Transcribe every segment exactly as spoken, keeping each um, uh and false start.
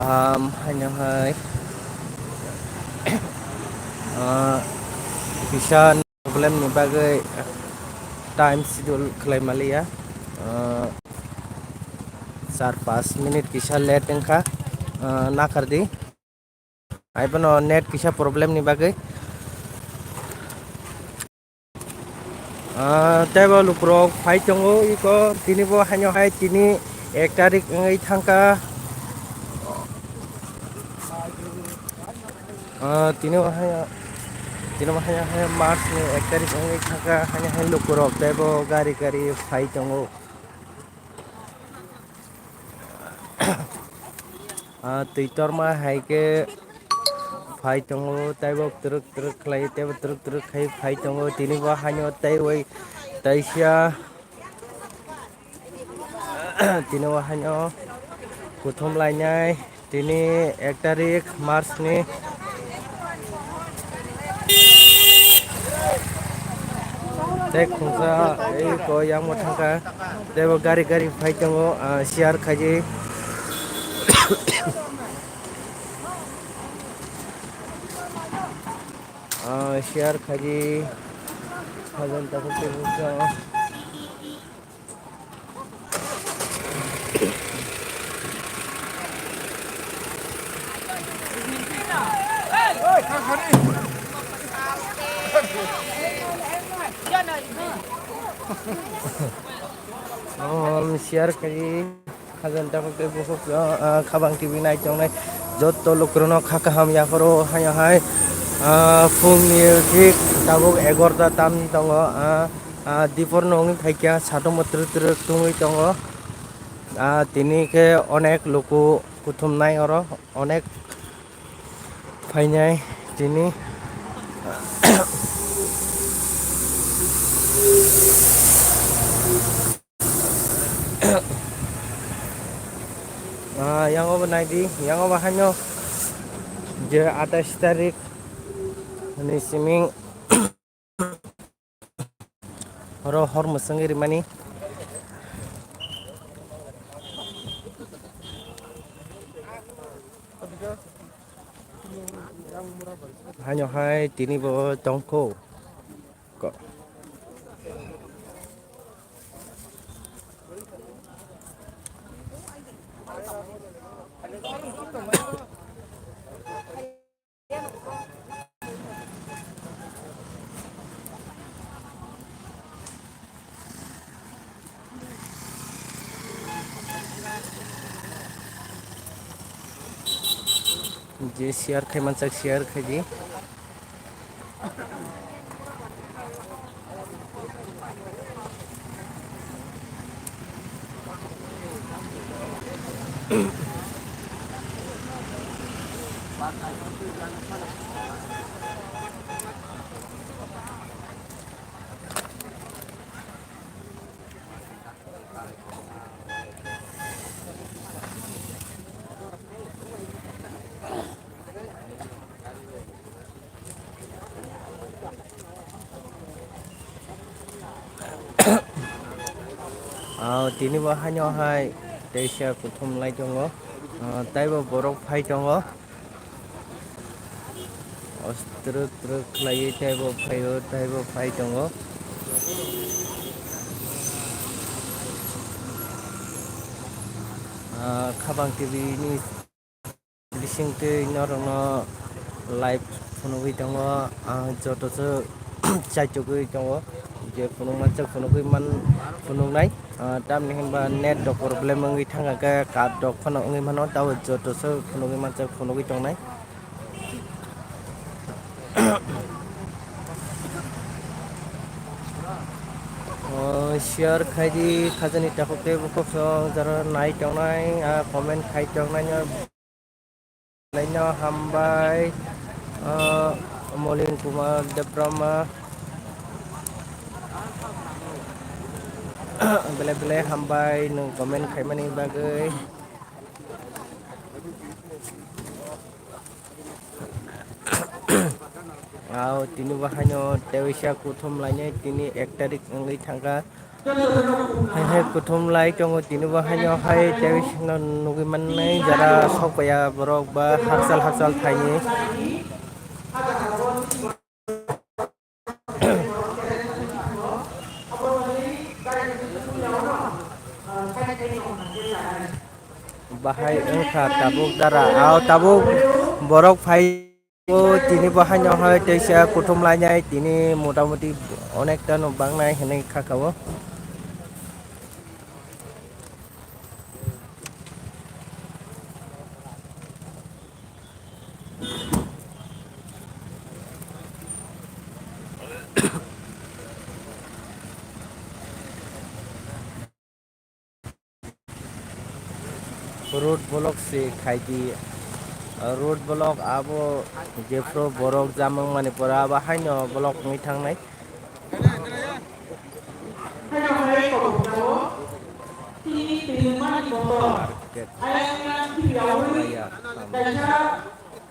Kaham haino hai, ah, kisa problem ni bagwi time schedule khlai maliya. Ah, char panch minute kisa late wngkha, ah, nakardi. Aibono net kisa problem ni bagwi. Ah, teibo lukurok phai tongo, iko tini bo haino hai tini ek tarik wngwi thangkha. Ah, tini bo haino, tini bo haino hai March ni ek tarik wngwi thangkha, haino hai lukurok teibo gari gari phai tongo. Ah, twi torma hai khe phai tongo, teibo twrwk twrwk khlai, teibo twrwk twrwk khai phai tongo. Tini bo haino teiwi taisa, tini bo haino kuthum lainai, tini ek tarik March ni. Tei khungsa, ei ko yang bo thangkha. Tei bo gari gari phai tongo, ah, share khaidi. Ah, share khaidi. Hajan takhuk tei bwskango. Om share khaidi. Hajan takhuk tei bukhuk, ah, Khabang T V nai tongnai joto lukurokno kha kaham yapharo haino hai, ah, phungni thik tabuk egarota tam tongo, ah, ah, diphor no wngwi phaikha, satung bo twrwk twrwk tungwi tongo. Ah, tini khe onek luku kuthumnai oro, onek phainai tini. Ah, yang obo naidi, yang obo haino je atais tarik ni siming oro hor mwswngwi rimani. Haino hai tini bo tongkho. Ko. Je share khai mansak share khaidi. Ah, tini bo haino hai teisa kuthum lai tongo. Ah, taibo borok phai tongo. Os twrwk twrwk khlaiwi taibo phaio, taibo phai tongo. Ah, Khabang T V ni bisingtwi norokno live phunugwi tongo. Ang joto se chaichugwi tongo je phunukma se phunugwi man phunuknai. Ah, tamni hinba net rok problem wngwi thangkha khe kat rok phano wngwi mano, tabo joto se phunugwi mansa phunugwi tongnai. Oh, share khaidi, khajani takhuk tei bukhuk song jara nai tongnai, ah, comment khai tongnai no. Laino hambai, ah, Molin Kumar Debbarma. Belai belai hambai nwng comment khaimani bagwi. Aw, tini bo haino teisa kuthum lainai, tini ek tarik wngwi thangkha. Hai hai kuthum lai tongo tini bo haino hai tei sino nugui mannai jara sok paiya borok ba hakchal hakchal thaini. Bahai wngkha tabuk dara, ah, tabuk borok phai o tini bo haino hai teisa kuthum lainai tini motamoti onekta no bangnai hinwi kha kha o. Road block se khaidi, road block abo jephru borok jamwng mani pore abo haino block wngwi thangnai.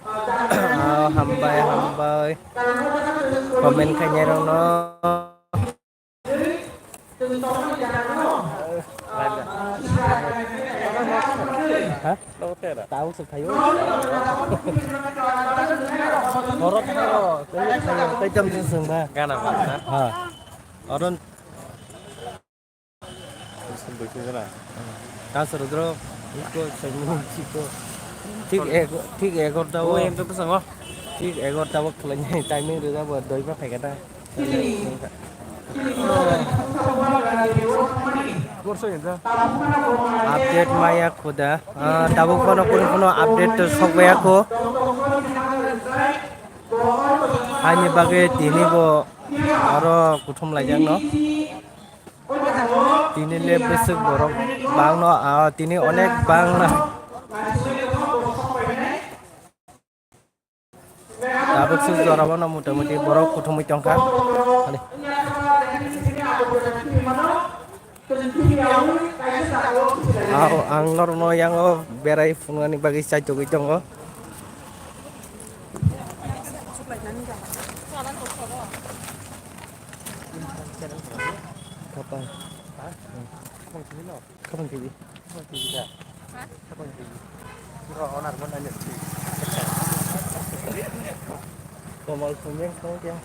Ah, hambai, hambai. Comment khainai rokno. Ha? Tao se khayo. Borok khayo, tei tei tam se sengba. Gana ba, ha? Ha. Aron. Kasar dro, iko sengmo chiko. Thik ego, thik egarta o. O, em to sango. Thik egarta o khlai timing rwjak bo doi ma phaikha ta. Update maya khuda. Ah, tabuk phano kunu phano update to sok baya kho. Haini bagwi tini bo oro kuthum laijak no. Tini le bwswk borok bangno, ah, tini onek bangna. Tabuk se jorabo no motamuti borok kuthumwi tongkha. Ani. Ao, ang norokno yango berai phunuknani bagwi chaitugwi tongo. Kapan? Kapan tini? Kapan tini da? Kapan tini? Bro, onar mo nanya sih. Komal sumeng kau kya?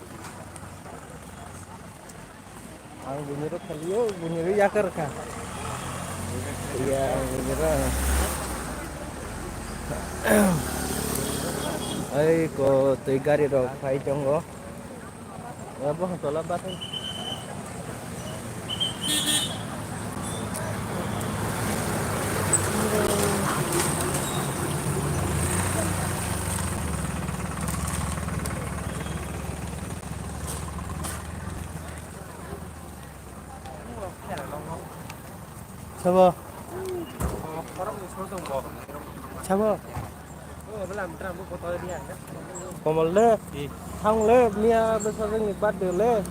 Ang bunyi ro kali yo, bunyi ro yakar ka. Iya, ang bunyi ro. Ai ko tei gari rok phai tongo. Abo tola bathai. Sabo. Sabo. Komal le. Thang le, miya bwsajwk ni birthday le.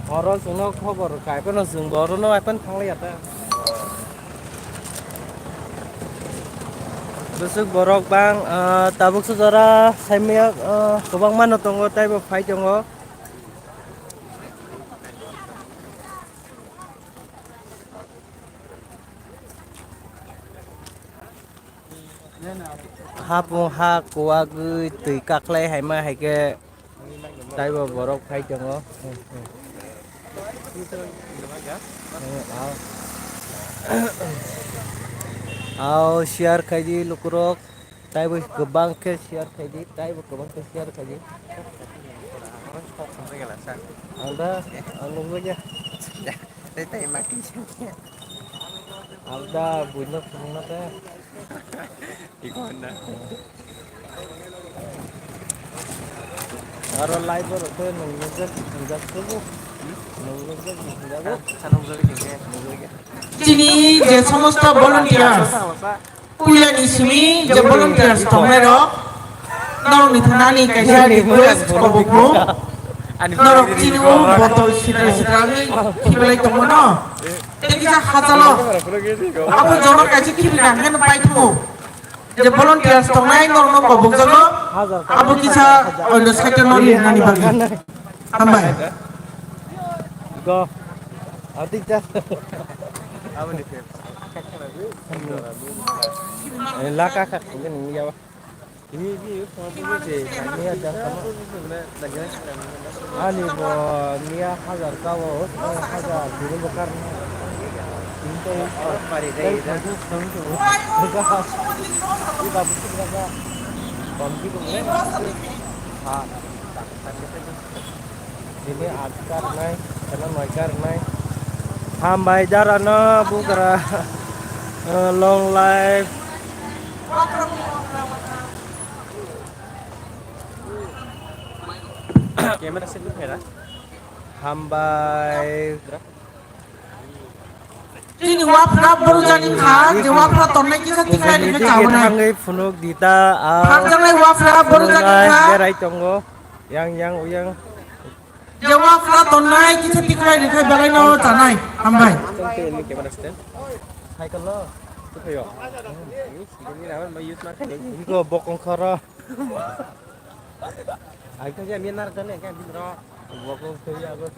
Oro chwngno khobor kai phano chwng bo orono aphano thang liya ta. Bwswk borok bang, ah, tabuk se jora saimaya, ah, kwbangma no tongo tei bo phai tongo. Hapung ha kuwagwi twi kaklai haima haikhe taibo borok phai tongo. Ao share khaidi lukurok. Taibo kwbang khe share khaidi, taibo kwbang khe share khaidi. Ang da, ang nugwi ya. Tei tei ma kisa. Ang da buino phunukna ta. Iko na. Aro live ro khe nung nukjak, nukjak tubu. Nung nukjak, nukjak. Chini je somosto volunteers. Puila ni simi je volunteers tongnai rok, norok ni thani ani kaisa request kobok bo. Norok chini o botol sitra sitra ni khiblai tongmano. Tei kisa hachalo. Abo jono kaisa khibri nang heno pai thungo. Je volunteers tongnai norok no kobok jono. Abo kisa oino side no rinani bagwi. Hambai. Go. Adik jas. Aboni ke. Eh, laka kha, ini ya. Ini, ini, ini ada sama. Ani bo niya hajar kawo, hajar dini bokar. Ini tuh pari deh, ini bagus juga. Kompi tuh. Ah. Ini atkar nai, karena noikar nai. Hambai darano bugra, eh, long life. Camera set ni phera. Hambai. Chini wafra borjani kha, je wafra tongnai kisa tikhlai rikha chawinai. Thangwi phunuk dita, ah, phangjaknai wafra borjani kha. Berai tongo, yang, yang, uyang. Je wafra tongnai kisa tikhlai rikha belaino chanai. Hambai. Cycle lo. Iko bokong khoro. Ai khe minar jane khe bidro. Bokong khoi ya go.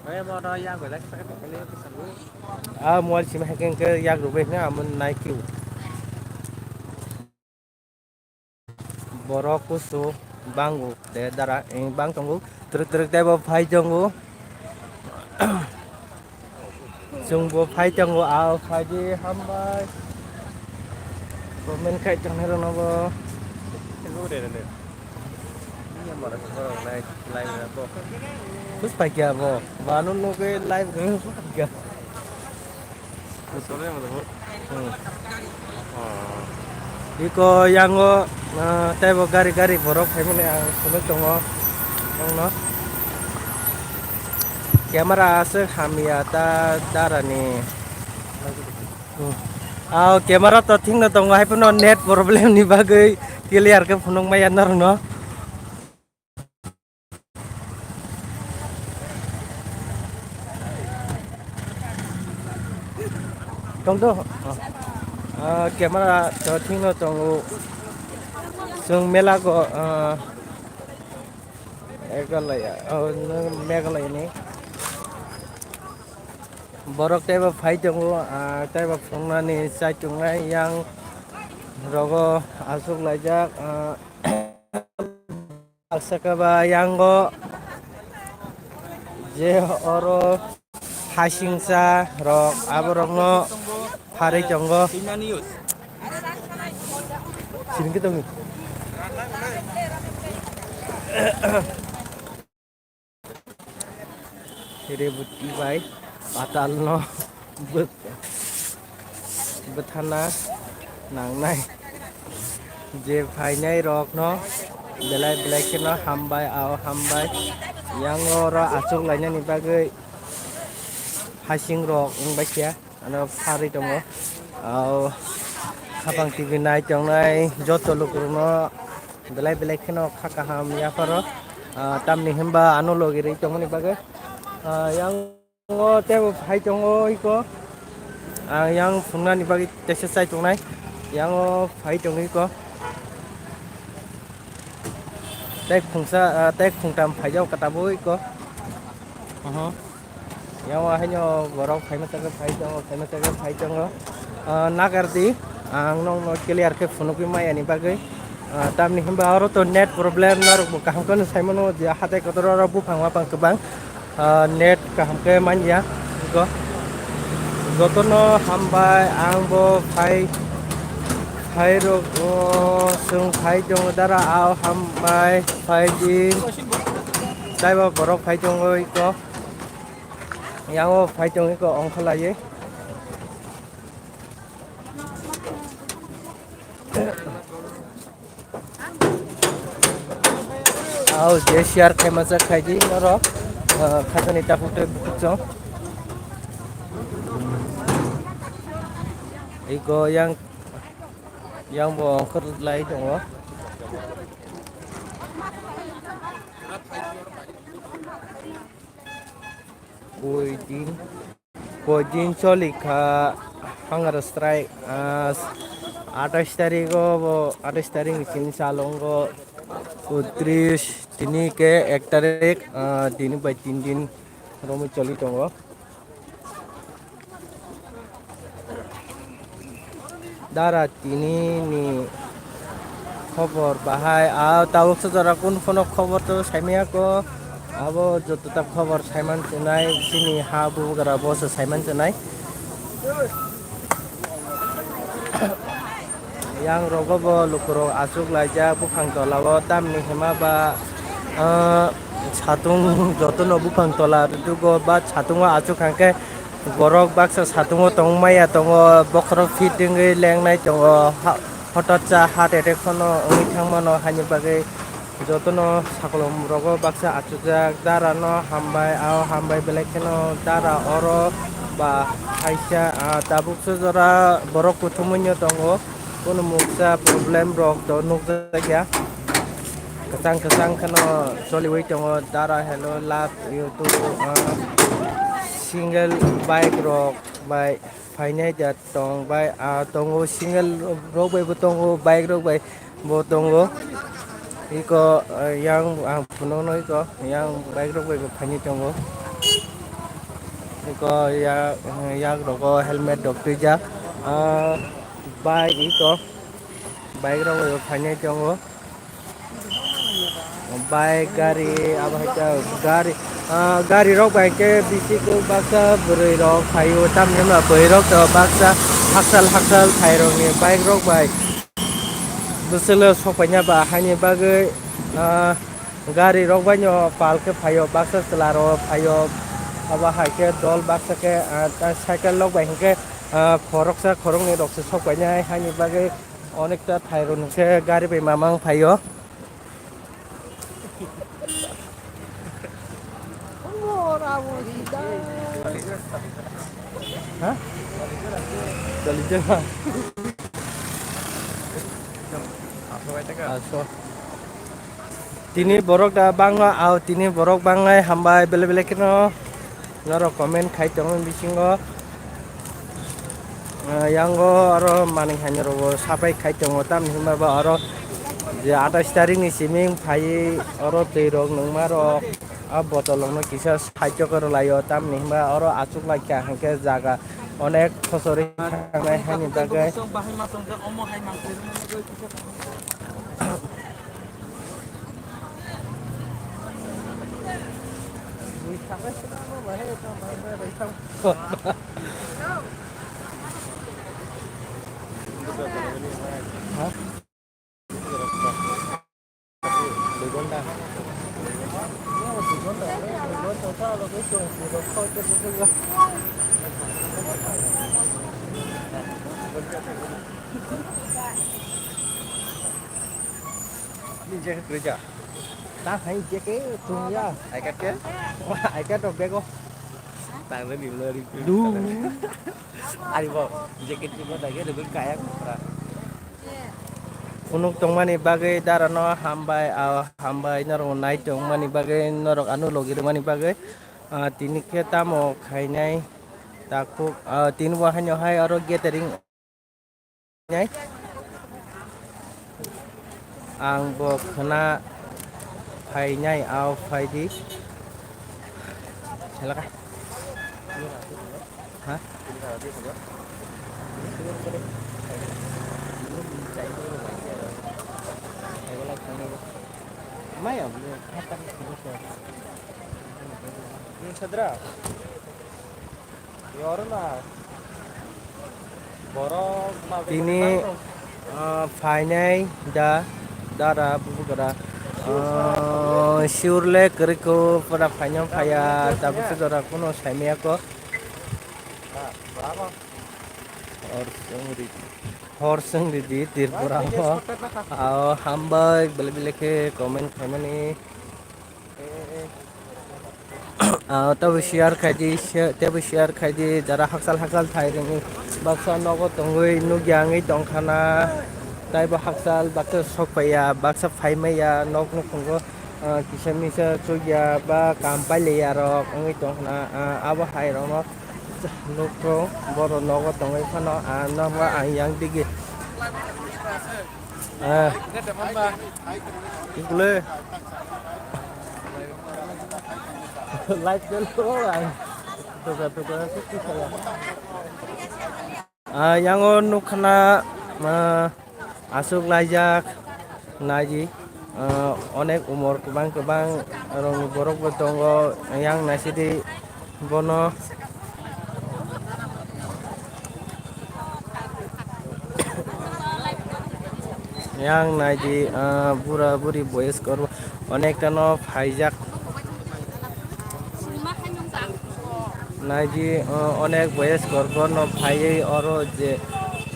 Ai mo do ya go lek sak kele kisabu. Ah, mual sima hekeng ke yak rubai na amun nai kiu. Borok kusu bangu de dara, eh, bang tongo. Truk truk tei bo phai tongo. Chwng bo phai tongo, ah, phai di hambai. Comment khai tongnai rok no bo. Bus pai kya bo? Bano nugwi live rwng kya? Hmm. Iko yango, ah, teibo gari gari borok phaimani ang phunuk tongo nongno. Camera aswk hamya ta darani. Hmm. Ah, camera to thikno tongo, hai phano net problem ni bagwi clear khe phunuk maya norokno. Tong do. Ah, camera to thikno tongo. Chwng mela go, ah, Meghalaya, oh, no, Meghalaya ni. Borok teibo phai tongo, ah, teibo phunuknani chai tongnai yang rogo aswk laijak, ah, Aswk ba yango je oro hasingcha rok aborokno pharwi tongo. Sini kita nih. Rebut bai patal no bwthana nangnai je phainai rok no belai belai kheno hambai, ao hambai. Yang oro achuk lainani bagwi hasing rok wng bai kha. Ano pharwi tongo. Ao khapang T V nai tongnai joto lukurokno belai belai kheno kha kaham yapharo. Ah, tamni hwnba ano logi rwi tongmani bagwi. Ah, yang o teibo phai tongo iko. Ah, yang phungnani bagwi teisa chai tongnai. Yang o phai tongo iko. Tei khungsa, ah, tei khungtam phaijak kata bo iko. Oho. Yang o haino borok phaima chakhe phai tongo, phaima chakhe phai tongo. Ah, nagar di, ang nokno clear khe phunugwi maya ni bagwi. Ah, tamni hwnba oro to net problem, norok bo kaham kheno sai mano je hatai kotor oro buphang wapang kwbang. Ah, net kaham khe manya. Go. Jotono hambai, ang bo phai, phai rok, o, chwng phai tongo dara, ao hambai, phai di. Taibo borok phai tongo iko. Yang o phai tongo iko ongkha laiwi. Ao je share khaima chak khai di norok, ah, khatani takhuk tei bukhuk chwng. Iko yang, yang bo ongkhor lai tongo. Koi din, koi din choli kha hunger strike, ah, atais tarik o bo, atais tarik ni sini salongo, utris, tini ke ek tarik, ah, tini bai tin din, romwi choli tongo. Dara tini ni khobor bahai, a tabuk se jora kun phano khobor to saimaya ko, abo joto ta khobor saiman chinai, chini ha bubagra bo se saiman chinai. Yang rogo bo lukurok achuk laijak buphang tola o, tamni hima ba, ah, satung jotono buphang tola rwgo ba satungo achuk hwnkhe borok baksa satungo tongmaya tongo, bokhorok fit wngwi lengnai tongo, ha-, hotot cha heart attack phano wngwi thangmano haini bagwi. Jotono sakolom rogo baksa achukjak, dara no hambai, ao hambai belai kheno dara oro ba haisa, ah, tabuk se jora borok kuthumui no tongo, kunu mungsa problem rok to nukjak ya, kwchang kwchang kheno choliui tongo, dara hello love you too, ah, single bike rok bai. Phainai da tong bai, ah, tongo, single rok bai bo tongo, bike rok bai bo tongo. Iko, ah, yang ang phunukno iko yang bike rok bai bo phainai tongo. Iko ya, yak rogo helmet rok twijak. Ah, bike iko bike rok bai bo phainai tongo. Bike, gari, abo hai ta gari, ah, gari rok bai khe bisi kwbaksa bwrwi rok phaio, tamni hwnba bwrwi rok to baksa hakchal hakchal thai rok ni bike rok bai bwswk le sok paina ba haini bagwi, ah, gari rok bai no pal khe phaio, baksa chwla rok phaio, abo hai khe dol baksa khe, ah, cycle rok bai hinkhe, ah, khoroksa khoroknwi rok se sok painai haini bagwi. Onekta thairok nungkhe gari bai mamang phaio. Ha? Chali jana. Aso. Tini borok da bangma, ao tini borok bangnai hambai bele bele kheno norok comment khai tongo bisingo. Ah, yango oro manwi hani rok bo sapai khai tongo, tamni hwnba ba oro je atais tarik ni simi phai oro twi rok nungma rok a botol rok no kisa side o kwrwlai o, tamni hwnba oro achuk lai kha hinkhe jaga onek khosori thangnai haini bagwi. Ni jacket kwrwi ja? Ta hai jacket thung ya. I card ke? I card rok bego. Tang le ni lori. Du. Ari bo jacket ni bo dage de kaya pra. Phunuk tongmani bagwi dara no hambai, ah, hambai norok nai tongmani bagwi norok ano logi rwmani bagwi, ah, tini khe tamo khainai takhuk, ah, tini bo haino hai oro gathering. Ang bo khwna phainai, ao phaidi. Selaka. Ha? Maya, sadra. Tini, ah, phainai da, dara bubugra, ah, sure le kwrwi kho, pura phaino phaiya, tabuk se jora kuno saimaya kho. Hor chwng ridi, hor chwng ridi Tripura o. Ao hambai, belai belai khe comment khaimani. Ah, tabo share khaidi, share, tabo share khaidi, jara hakchal hakchal thai rwngwi baksa nogo tongwi nukya wngwi tongkhana, taibo hakchal baksa sokpaiya, baksa phaimaiya, nok nukhungo, ah, kisa misa chukya ba kam pailaiya rok wngwi tongkhana, ah, abo hai rokno nukthung, borok nogo tongwi phano, ah, nokno ang yang digi. Ah. Ikle. Light bill ko ang tuka tuka se kisa ya. Ah, yango nukha na, ah, aswk laijak naidi, ah, onek umor kwbang kwbang rokni borok bo tongo, yang naisidi bono. Yang naidi, ah, bura buri boyes kor onek tano phaijak. Naidi, ah, onek boyes kor no phaiwi oro je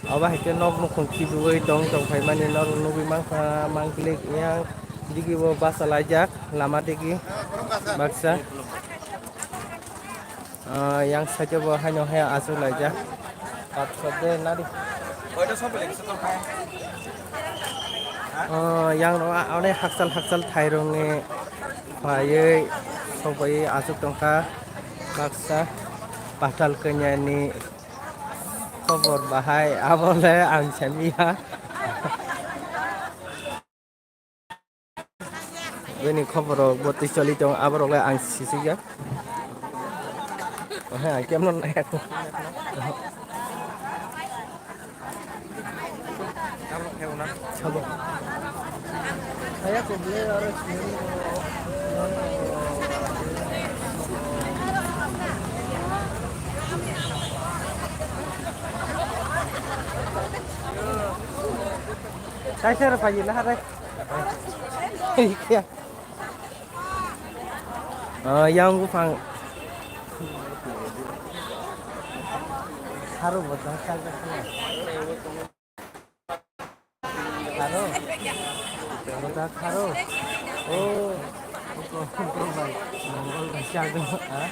obo hai khe nok nukhung khibiwi tong tong phaimani norok nugwi mankha manklik yang digi bo basa laijak lama digi baksa. Ah, yang side o bo haino hai achuk laijak. Patsa de nari. Ah, yang no a-, one hakchal hakchal thairung ni phaiwi sokbai achuk tongkha baksa patal kanya ni khobor bahai abo le ang samiya. Bini khobor rok bo twi choli tong, aborok le ang sisik ya. Ohe, ang kemno nai ako. Sabo. Kaisa rw phaji na harai. Ah, yang buphang. Haro bo jang kal jak kho. Haro. Bo jang haro. Oh. Ongko, ongko bai. Mongol bai chak. Ha?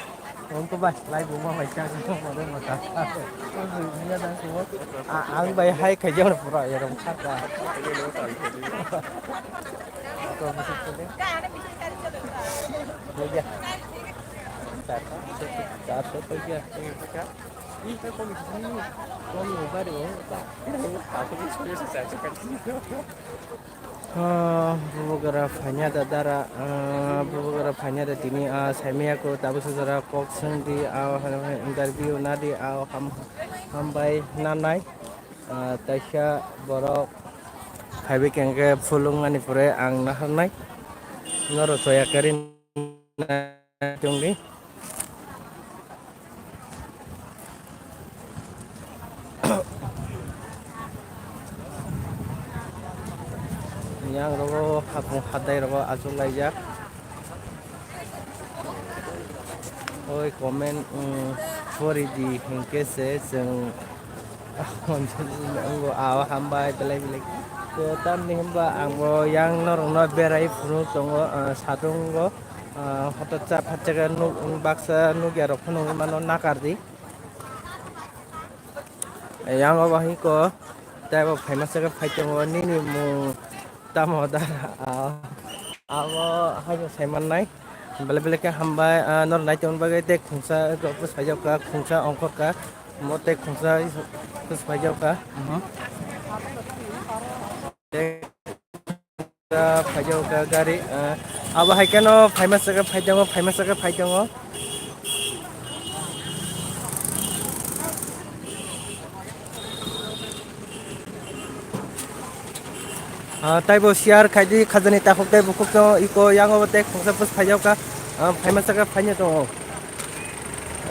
Ongko bai, lai buma bai chak. Mare mata. Ongko iya dan semua. Ah, ang bai hai khaijak pura ya rom khata. Ah, bubagra phanya da dara, ah, bubagra phanya da tini, ah, saimaya ko tabuk sajara kok sengdi, ah, interview nadi, ah, ham-, hambai nanai. Ah, taisa borok phaibai khe hwnkhe phulung ani pore ang naharnai. Norok soya kari tongdi. Yang rogo hapung hatai rogo achuk laijak. Oi comment, um, pori di hinkhe se chwng wngo, ah, hambai belai belai. To tamni hwnba ang bo yang norokno berai phunuk tongo, ah, sadungo, ah, hotok cha phat chaga nuk, baksa nukya rok phano mano nakar di. Yang obo hwnko tei bo phaima chaga phai tongo nini mung. Tamo da, ah, abo haino sai mannai. Belai belai khe hambai, ah, norok nai tongna bagwi tei khungsa rok bwsai jokha, khungsa ongkhorkha, mo tei khungsa bwsai jokha. Mhm. Tei phai jokha gari, ah, abo hai kheno phaima saka phai tongo, phaima saka phai tongo. Ah, taibo share khaidi khajani takhuk tei bukhuk tongo, iko yango bo tei khungsa bwsai phai jokha, ah, phaima saka phaino tongo.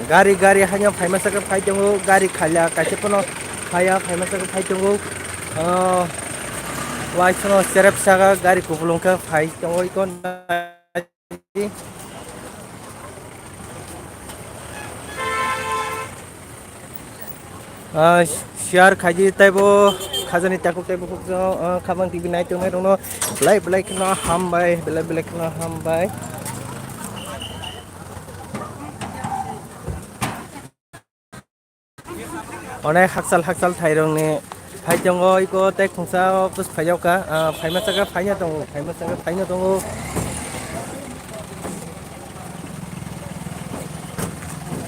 Gari, gari haino phaima saka phai tongo, gari khaila kaisa phano phaiya, phaima saka phai tongo. Ah, waisano cherep saka gari kupulung khe phai tongo, iko. Ah, share khaidi taibo khajani takhuk taibo khukjagao, ah, khabang T V nai tongnai rokno belai belai kheno hambai, belai belai kheno hambai. Onek hakchal hakchal thairokni phai tongo, iko tei khungsa o bwsai phai jokha, ah, phaima saka phaina tongo, phaima saka phaina tongo.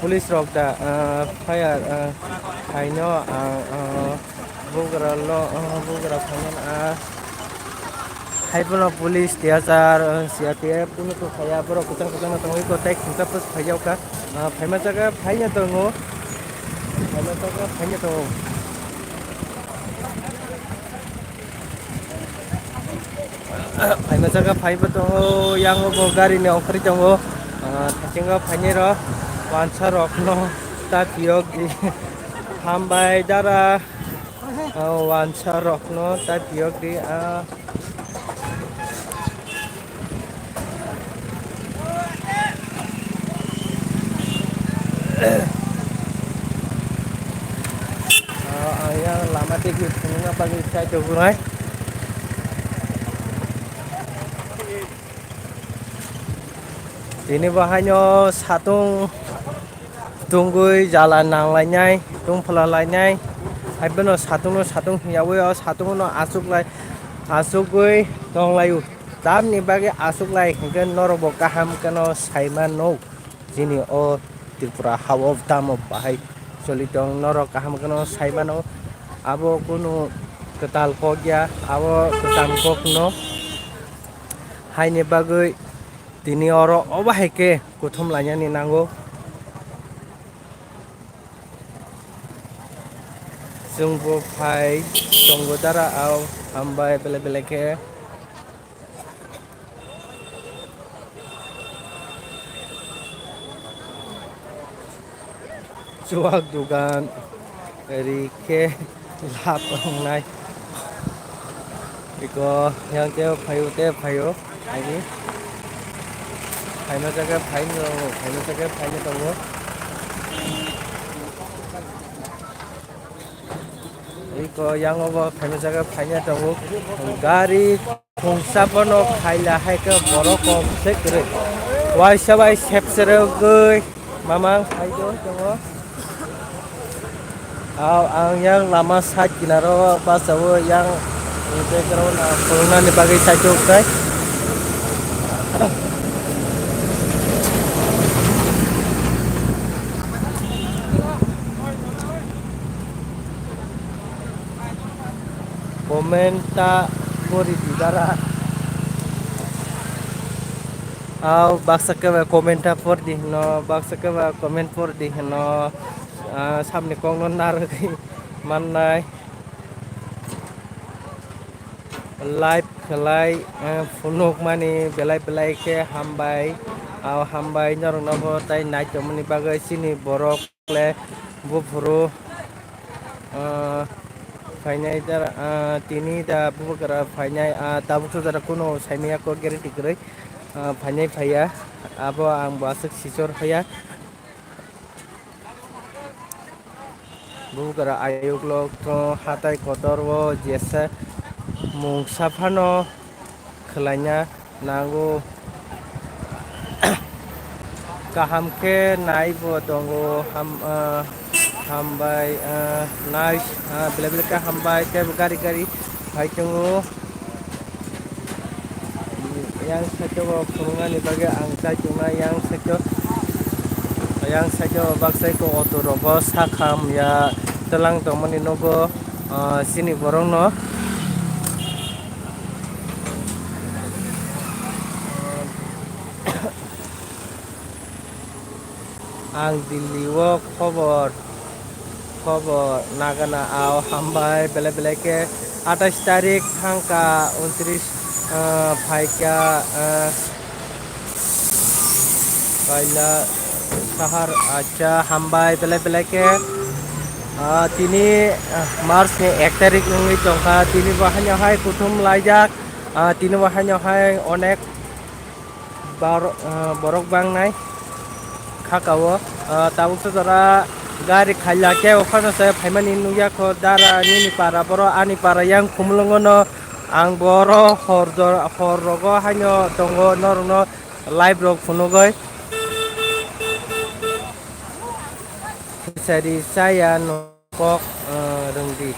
Police rok da, ah, fire, ah, phaino, ah, ah, bugra lo, ah, bugra phaino, ah. Hai bono police, T S R, uh, C R P F, kuno to phaiya, borok kwchang kwchang no tongwi ko, tei khungsa post phaiya wngkha. Uh, phaima jaga phaina tongo. Phaima jaga phaina tongo. Phaima jaga phaibo tongo, yango bo gari ni ongkhorwi tongo. Uh, thasingo phainai rok, wansa rok no ta phiyok di. Hambai dara. O wansa rokno ta phiyok di, ah. Ah, ang yang lama tigi phunukna bagwi chai tuburai. Tini bo haino satung tungwi jala nanglainai, tungphlalainai. Hai bono satungno satung hwnyawi o satungno achuklai, achugwi tonglaio. Tamni bagwi achuklai hinkhe norokbo kaham kheno saimano. Chini o Tripura ha-o tamo bahai choli tong, norok kaham kheno saimano. Abo kunu kwtal kok ya, abo kwcham kokno. Haini bagwi tini oro obo hai khe kuthum lainani nango. Chwngbo phai tongo dara, au hambai belai belai khe. Chuwak dugan ri khe lap wngnai. Iko yang teo phaio, teo phaio. Ani phaima jaga phaino, phaima jaga phaino tongo. Iko yang obo phaima jaga phaina tongo. Gari khungsa bono khaila hai khe borok kok se kwrwi. Waisa bai sepserogwi mamang phaido tongo. Aw, ang yang lama side kinaro bachawo yang background ang phunuknani bagwi side o khe. Comment ta pori di dara. Aw, baksa khe ba comment ta por di hino, baksa khe ba comment por di hino. Ah, samni kokno narwgwi mannai. Live khlai, eh, phunukmani belai belai khe hambai. Aw, hambai norokno bo tei naitongmani bagwi chini borok. Le buphuru, ah, phainai da, ah, tini da bubagra phainai, ah, tabuk sujara kuno saimaya ko guarantee kwrwi, ah, phainai phaiya, abo ang bo aswk sisor haya. Bubagra ayuk lok to hatai kotor o jesa mungsa phano khwlaina nango. Kaham khe nai bo tongo, ham, ah, hambai, ah, nai, ah, belai belai khe hambai, tei bo gari gari phai tongo. Yang side o phunuknani bagwi ang chai tongnai, yang side o, yang side o baksa eko auto rogo sakham ya twlang tongmani nogo, ah, chini borokno. Ang Delhi o khobor, khobor nagana, ao hambai, belai belai khe atais tarik thangkha, untris, ah, phaikha, ah, kaila sahar, acha hambai, belai belai khe, ah, tini, ah, March ni ek tarik wngwi tongkha, tini bo haino hai kuthum laijak, ah, tini bo haino hai onek Bor-, ah, borok bangnai khaka o, ah, tabuk sojora gari khaila khe o phano se phaimani nukya kho dara nini para borok ani para yang khumulwngo no ang bo oro hor jora hor rogo haino tongo norokno live rok phunugwi sari saya no. Kok, eh, rwngdi.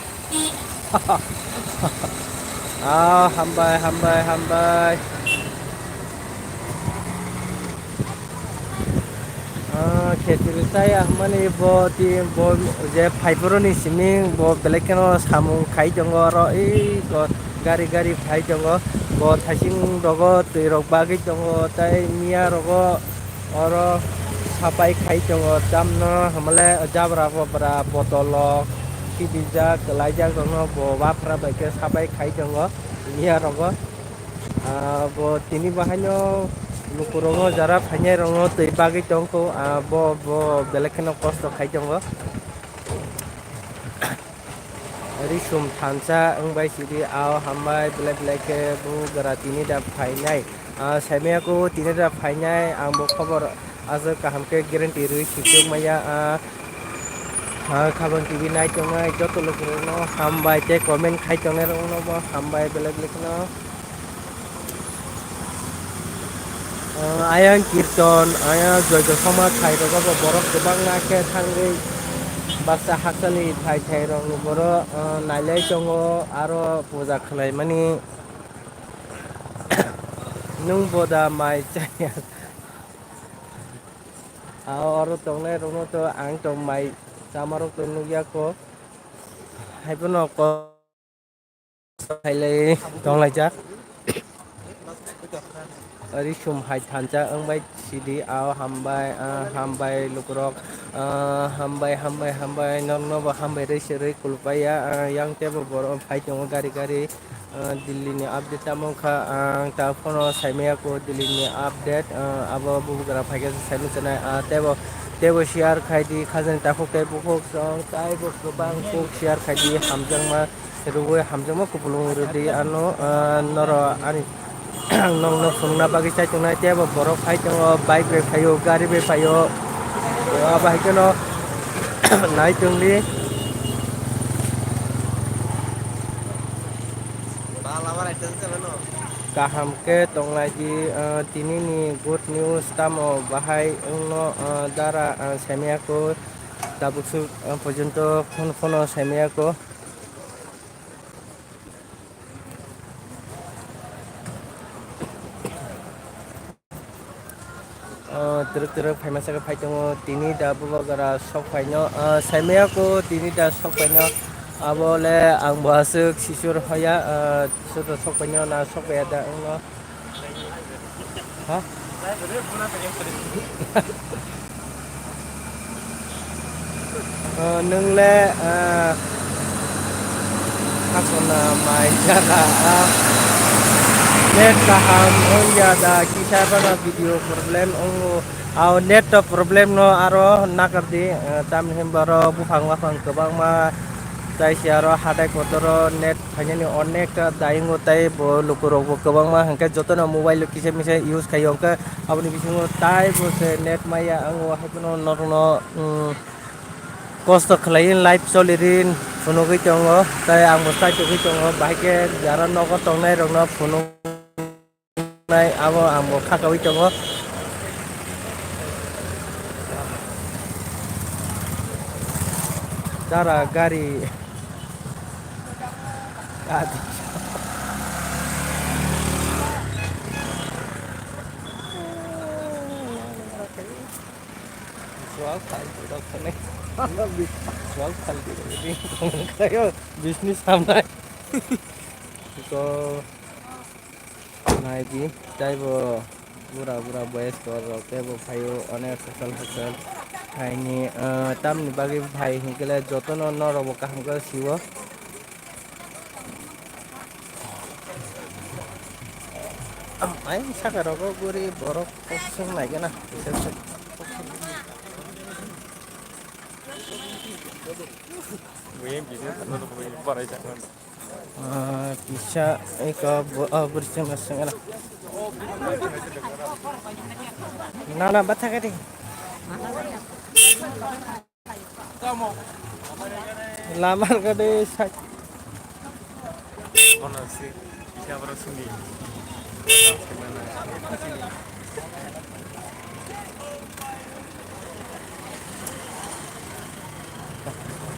Ah, hambai, hambai, hambai. Ah, khetir chaya hwnmani bo di, bo je phaiphuru ni simi bo belai kheno samung khai tongo oro, ei bo gari gari phai tongo. Bo thaising rogo twi rok bagwi tongo, tei miya rogo oro sapai khai tongo. Tamno hamle jabra bobra botol rok sibijak, kwlaijak rokno bo waphra bai khe sapai khai tongo miya rogo. Ah, bo tini bahaino lukurokno jara phainai rokno twi bagwi tongkho, ah, bo, bo belai kheno kosto khai tongo. Risum thansa wngbai sidi, ao hambai belai belai khe bo gra tini da phainai. Ah, saimaya ko tini da phainai, ang bo khobor aswk kaham khe guarantee rwi sijak maya. Ah, ah, Khabang T V nai tongnai joto lukurokno hambai tei comment khai tongnai rokno bo hambai belai belai kheno. Ah, ayang kirton, ayang joito soma thai rogo bo borok kwbangma khe thangwi baksa hakchali thai thai rokni borok, ah, nailai tongo aro puja khlaimani. Nwng boda mai chaya. Ah, oro tongnai rokno to ang tong mai chamarok to nukya ko. Haiphano ko. Khailai tonglaijak. Risum hai thansa wngbai sidi, ao hambai, ah, hambai lukurok, ah, hambai, hambai, hambai, nokno bo hambai rwi se rwi kulupaiya, ah, yang tebo borok phai tongo gari gari, ah, Delhi ni update tamo wngkha, ang ta phano saimaya ko Delhi ni update, ah, abo bubagra phaikhe saimung sanai, ah, tebo, tebo share khai di, khajani takhuk tei bukhuk chwng taibo kwbang kuk share khai di, hamjakma. Rwui hamjakma kupulung rwdi ano, ah, norok ani nokno phunukna bagwi chai tongnai, tei bo borok phai tongo, bike bai phaio, gari bai phaio, abo hai kheno nai tongdi. Kaham khe tonglai di, ah, tini ni good news tamo bahai wngno, ah, dara, ah, saimaya ko tabuk swk, ah, porjonto phone phone saimaya ko. Ah, twrwk twrwk phaima saka phai tongo, tini da bubagra sok phaino, ah, saimaya ko tini da sok phaino, abo le ang bo aswk sisur hoya, ah, soto sok phaino na sok phaiya da wngno. Ha? Oh, nwng le, ah, hakona mai jaga, ah, net kaham wngya da, kisa phano video problem wngo. Ao net to problem no aro nakardi, ah, tamni hwnba oro buphang baphang kwbangma, taisi aro hatai kotoro net phainani onek ta dayungo, tei bo lukurokbo kwbangma hwnkhe jotono mobile o kisa misa use khaio, hwnkhe aboni bisingo taibo se net maya, ang o haiphano norokno, mm, kosto khlaiwi life cholirin phunugwi tongo, tei ang bo chai tugwi tongo, bahai khe jara nogo tongnairokno phunuk. Nai abo ang bo khakaui tongo. Dara gari. Gari. Visual phaldi rok thani. Visual phaldi rok ni. Kayo business hamnai. Ko. Naidi, taibo bura bura boys rok taibo phaio, onek hasal hasal phaini, ah, tamni bagwi phai hinkhe jotono norokbo kaham khe sio. Ai saka rogo guri borok kok sung nai gana. Buye business ano to buye barai sa. Ah, kisa eka bo-, ah, bwrwi chwngno swngna. Nana bathakadi. Lama kadi sa. Ono si, kisa bwrwi swngdi.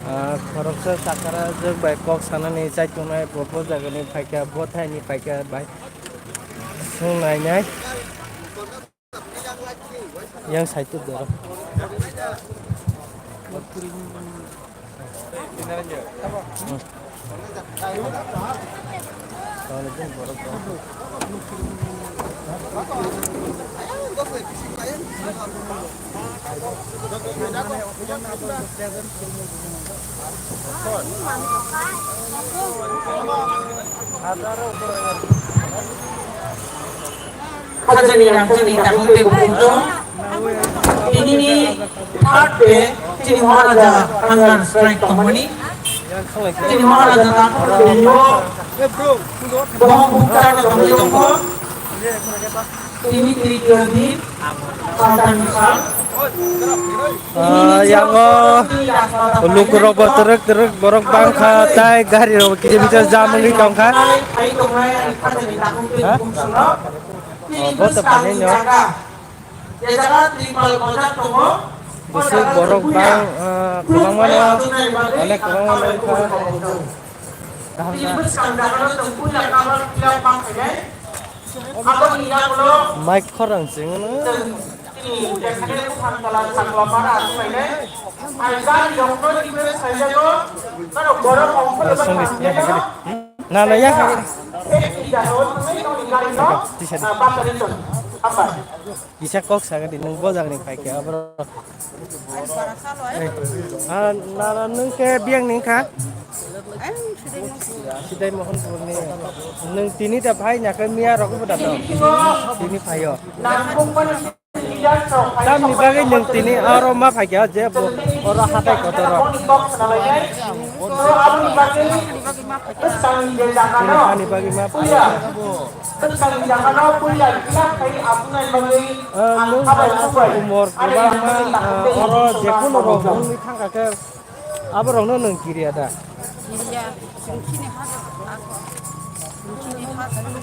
Ah, khoroksa sakara jwk bai kok sanani chai tongnai, bo, bo jagani phaikha, bo thaini phaikha bai swng nainai. Yang saitu doro. Hmm. Hajani yang jani takung tei bukung tong. Tini ni third day, tini Maharaja hangar strike tongmani. Tini Maharaja takung tei bukung. Bohong bukta tongmani tongmo. Tini trityo din, saltan misal. Ah, yang, oh, lukurok bo twrwk twrwk borok bangkha, tai gari rok kisa kisa jam wngwi tongkha. Ha? Oh, bo to pani no. Bwswk borok bang, ah, kwbangma no, onek kwbangma no wngkha. Kaham kha. Mike khorang se wngno. Na, na, ya. Tisa di. Kisa kok saga di, nung bojak ni phai khe abro. Eh, ah, na, na, nung ke biyang ni kha? Sidai Mohanpur ni. Nung tini da phai na khe miya rok bo da to. Tini phaio. Tamni bagwi nung tini aro ma phai kha je bo oro hatai kotor rok. Tini hani bagwi ma phai kha. Ah, nung umor kwbangma, ah, oro jekunu rok nungwi thangkha khe aborokno nung kiriya da? Kiriya, chwng chini ha, chwng chini ha, chini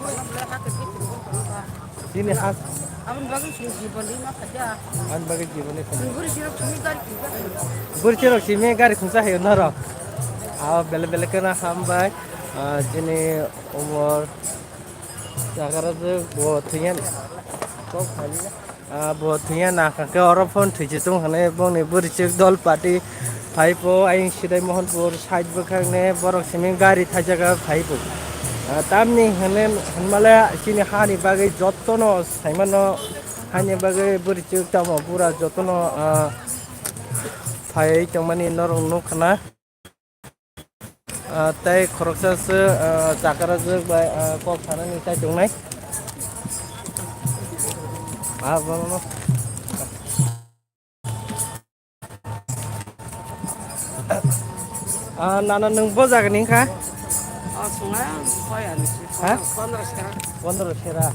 ha. Chini ha. Aboni bagwi chwng jiboni ma phaida. Aboni bagwi jiboni phaida. Chwng bwrwi chirok simi gari khungsa. Bwrwi chirok simi gari khungsa hayo norok. Abo bele bele kheno hambai. Ah, chini umor. Jaga rok bo thwiya. Kok phali. Ah, bo thwiya na kha khe oro phone thwi se tung hwnwi bongni bwrwi chwk dol party phai po ayang Sidai Mohanpur side bwkhak ni borok simi gari thaijak phai po. Ah, tamni hwnwi hwnmale chini hani bagwi jotono saimano hani bagwi bwrwi chwk tamo bura jotono, ah, phai tongmani norok nukha na. Ah, tei khoroksa se, ah, chakra jwk bai, ah, kok sanani chai tongnai. Ah, bono. Ah, nana nwng bo jaga ni kha? Ah, sungai ang koi ani si. Ha? Pondro sera. Pondro sera.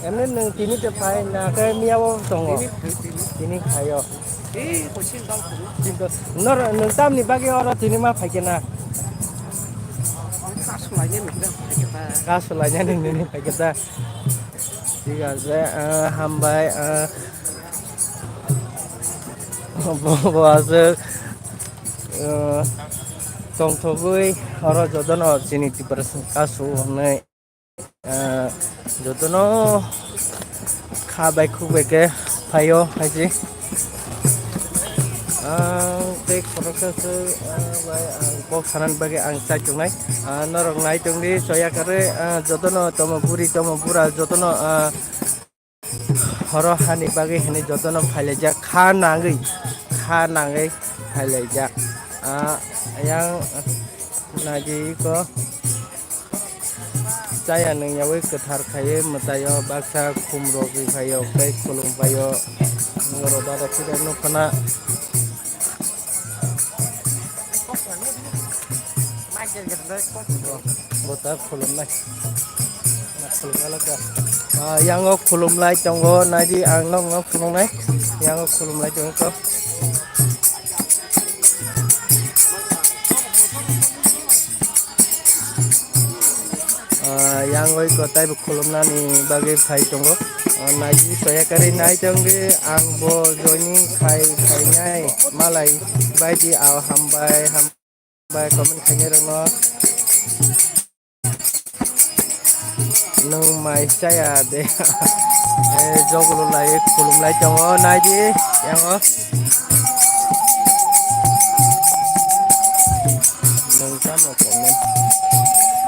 Emni nwng tini te phai na khe miya bo tongo? Tini phai, tini. Tini phaio. Eh, kucing kau kuno. Nor nwng tamni bagwi oro tini ma phai khe na? Kasu lainani nini phai khe ta. Kasu lainani nini phai khe ta. Thik ase, ah, hambai, ah, bo, bo aswk, ah, tongthogwi oro jotono chini Tiprasa kasu hwnwi. Ah, jotono kha bai khuk bai khe phaio hai se. Ang tei khoroksa se, ah, bai ang kok sanani bagwi ang chai tongnai. Ah, norok nai tongdi choya kwrwi, ah, jotono tomo buri tomo bura jotono, ah, horo hani bagwi hinwi jotono phailaijak kha nangwi, kha nangwi phailaijak. Ah, yang naidi ko. Chaya nung yaui kwthar khaiwi mwtaio baksa khum rok ri phaio tei khulum phaio. Norok dada phira nukho na. Bo ta khulumnai. Na khulumnai la da. Ah, yango khulumlai tongo, naidi ang nokno khulumnai. Yango khulumlai tongo. Ah, yang oi ko taibo khulumnani bagwi phai tongo. Ah, naidi soya kari nai tongdi ang bo joining khai khainai malai baidi ao hambai hambai comment khainai rokno. Nwng mai chaya de. Eh, jogolo lai khulumlai tongo naidi yango. Nwng tamo comment.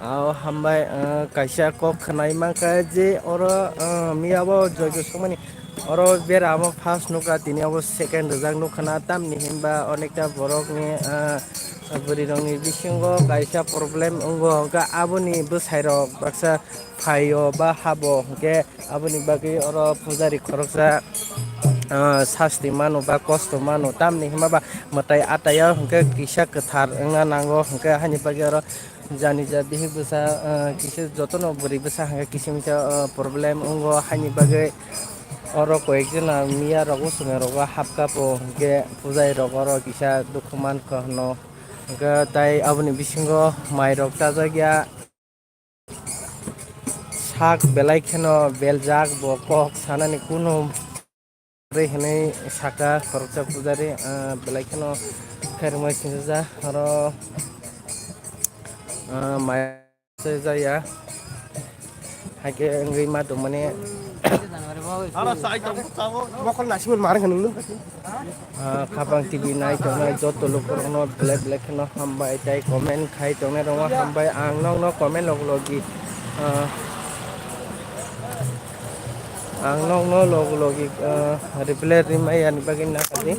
Ao hambai, ah, kaisa kok khwnai mankha je oro, ah, miyabo joijo songmani oro bera amo first nukha, tini abo second rijak nukha na, tamni hinba onekta borokni, ah, bwrwirokni bisingo kaisa problem wngo, hwnkhe aboni bwsairok baksa phaio ba habo, hwnkhe aboni bagwi oro pujari khoroksa, ah, sasti mano ba kosto mano, tamni hwnba ba mwtai ataya hwnkhe kisa kwthar wngna nango, hwnkhe haini bagwi oro jani ja bihik bwsa, ah, kisa jotono bwrwi bwsa hwnkhe kisa misa, ah, problem wngo, haini bagwi oro koyekjona miya rogo chwngno rogo hapkapo, hwnkhe pujari rok oro kisa dukhu mankha hwno, hwnkhe tai aboni bisingo mairok chajakya. Sak belai kheno beljak, bo kok sanani kunu rwi hwnwi saka khoroksa pujari, ah, belai kheno khairokma sinijak oro, ah, mai se jaya haikhe wngwi ma tongmani. Aro sai tong bokol nasimon mar khanung nung. Ah, Khapang T V nai tongnai joto lukurokno belai belai kheno hambai tei comment khai tongnai rokno hambai. Ang nokno comment log logi, ah, ang nokno log logi, ah, reply rimai yani bagwi nakardi.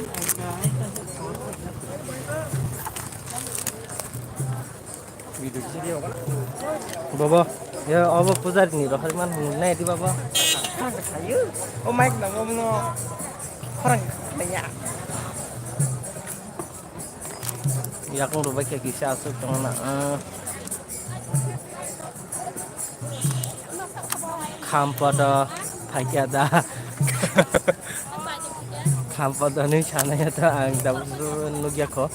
Bobo, ya obo pujari ni rohor man hum nai di bobo. O mic nang obo no khorang ya. Yakung rubai khe kisa asuk tong na, ah. Khampada phaikya da. Khampada ni sanaya da ang da nugya kho.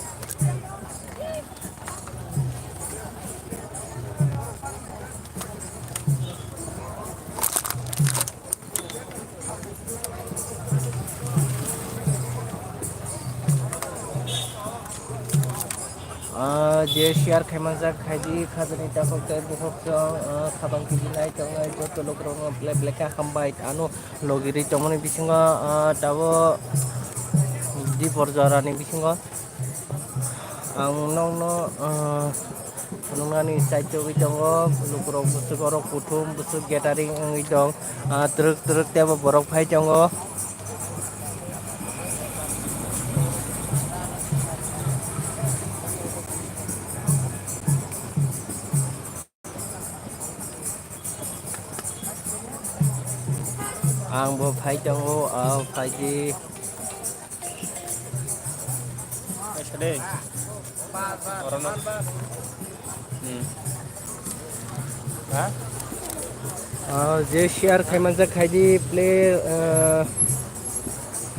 Ah, je share khaimanjak khaidi khajani takhuk tei bukhuk chwng, ah, khabang kiji nai tongnai joto lukurokno belai belai khe hambai ano logirwi tongmani bisingo, ah, tabuk dipor jorani bisingo. Ang nokno, ah, phunuknani chaichogwi tongo, lukurok bwswk oro kuthum bwswk gathering wngwi tong, ah, twrwk twrwk teibo borok phai tongo. Ang bo phai tongo, ah, phaidi. Aisa de. Orono. Hmm. Ha? Ah, je share khaimanjak khaidi play, ah,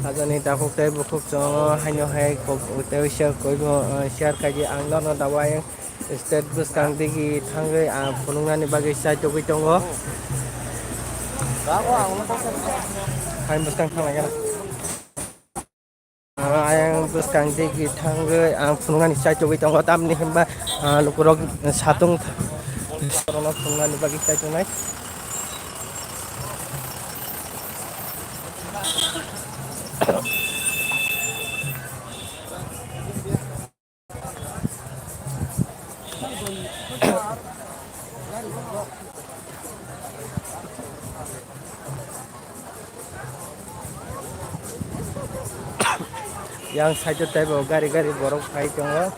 hajani takhuk tei bukhuk chwng haino hai kok tei share koibo, ah, share khaidi ang nono dawai. State bwskang digi thangwi ang phunuknani bagwi chai togwi tongo. Hai bwskang thanglaikha. Ah, ayang bwskang digi thangwi ang phunuknani chai tugwi tongo, tamni hwnba, ah, lukurok satung phunuknani bagwi chai tongnai. Yang side o teibo gari gari borok phai tongo.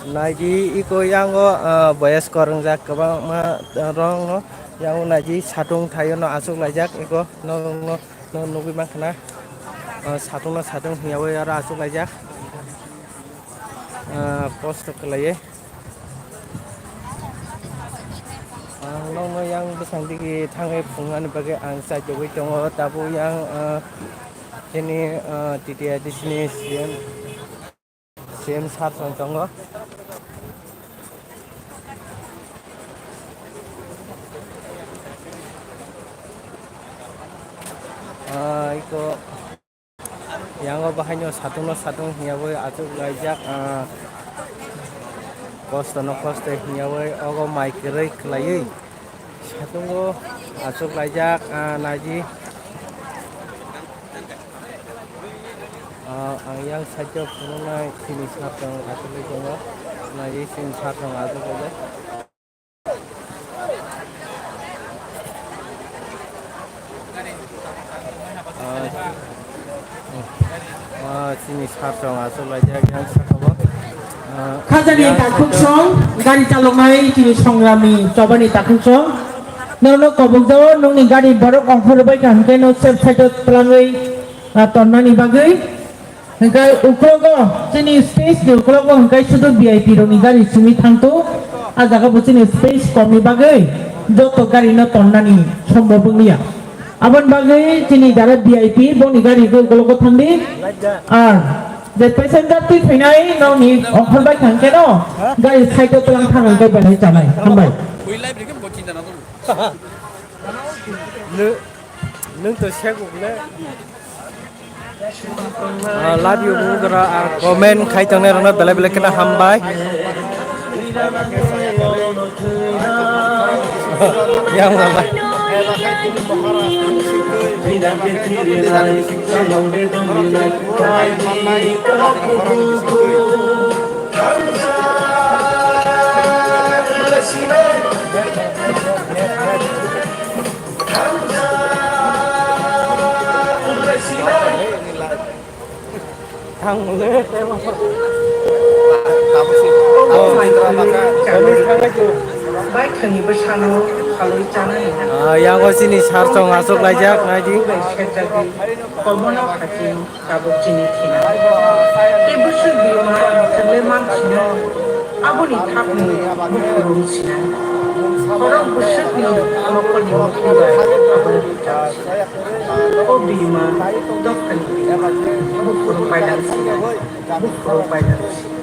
Naidi iko yango, ah, boyes korwngjak kwbangma, ah, rong no. Yango naidi satung thaio no achuk laijak iko no, no. No nugwi mankha na, ah, satung no satung hwnyawi aro achuk laijak, ah, kosto khlaiwi. Ang nokno yang bwsang digi thangwi phunuknani bagwi ang chaitugwi tongo, tabuk yang, ah, chini, ah, T T I D C ni C M. C M sir song tongo. Ah, iko yango bahaino satung no satung hwnyawi achuk laijak, ah, kosto no kosto hwnyawi ogo mai kwrwi khlaiwi. Satungo achuk laijak, ah, naidi. Ah, ang yang side o phunuknai chini sir tong achugwi tongo. Naidi chini sir tong achuk laijak. Ah, ah, chini sir tong achuk laijak yang saka o. Ah, Khajani yang takhuk side o song, gari chaloknai chini songrami chobani takhuk song. Nono kobok jao, nungni gari borok ongkhorbai kha, hwnkhe no sep side o twlangwi, ah, tonnani bagwi. Hwnkhe uklogo, chini stage ni uklogo hwnkhe sudu V I P rokni gari simi thangto, ah jaga bo chini space komni bagwi joto gari no tonnani sombob wngliya. Aboni bagwi chini jara V I P boni gari khe ukologo thangdi. Ar je passenger twi phainai nokni ongkhor bai thang keno gari side o twlang thang hwnkhe belai chanai. Hambai. Nw-, nwng to sek uk le. Ah, love you, bugra, ah, comment khai tongnai rokno belai belai kheno hambai. Yang hambai. Baithangni bwsano salwi chanai hwnwi. Ah, yango chini sar chong aswk laijak, naidi. Bai serjagwi kobono khating. Tabuk chini thina. Tei bwswk biyuma thwngwi mansina, aboni khakni buphuru wngsina. Khorok bwswkni nokolni mukhung bai abo rwchapsina. O biyuma dophani biyuma, buphuru pailangsinai, buphuru pailangsinai.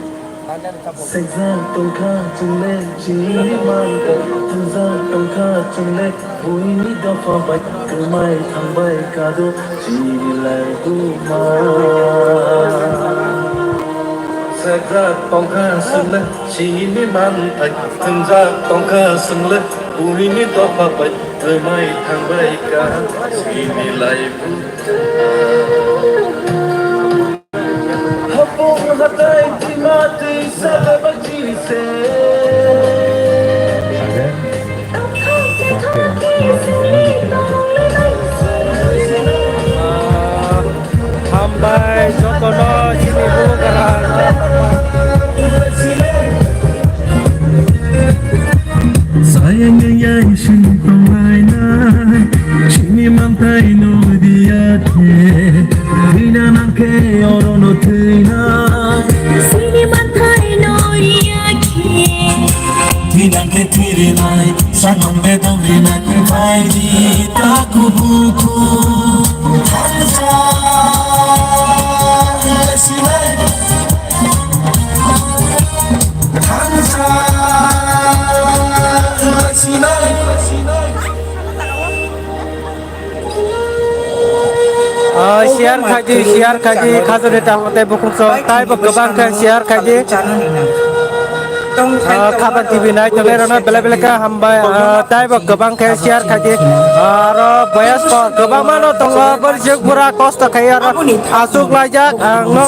Sejak tongkha chwngle chini manka, thwngjak tongkha chwngle buini dopha bai kwmai thangbai kado chini laibuma. Sejak tongkha chwngle chini manthai, thwngjak tongkha chwngle buini dopha bai kwmai thangbai kado chini laibuma. Hapung hatai tima twi saka bakchini se. Hambai jotono chini bugra. Sayang yang sing tonglai nai, chini mantai no dia the. Thwina nangkhe orono thwina. Sini manthai no riya khe. Thwinangkhe thwirinai, sakmangbe dongrinai, kwthai di ta kubuku. Thansa, lesinai. Thansa, lesinai. Share khaidi, share khaidi, khajani takhuk tei bukhuk song, taibo kwbang khe share khaidi. Ah, Khapan T V nai tongnai rokno belai belai khe hambai, ah, taibo kwbang khe share khaidi. Ah, aro boyas kok kwbangma no tongo, borjak bura kosto khai aro aswk laijak, ang no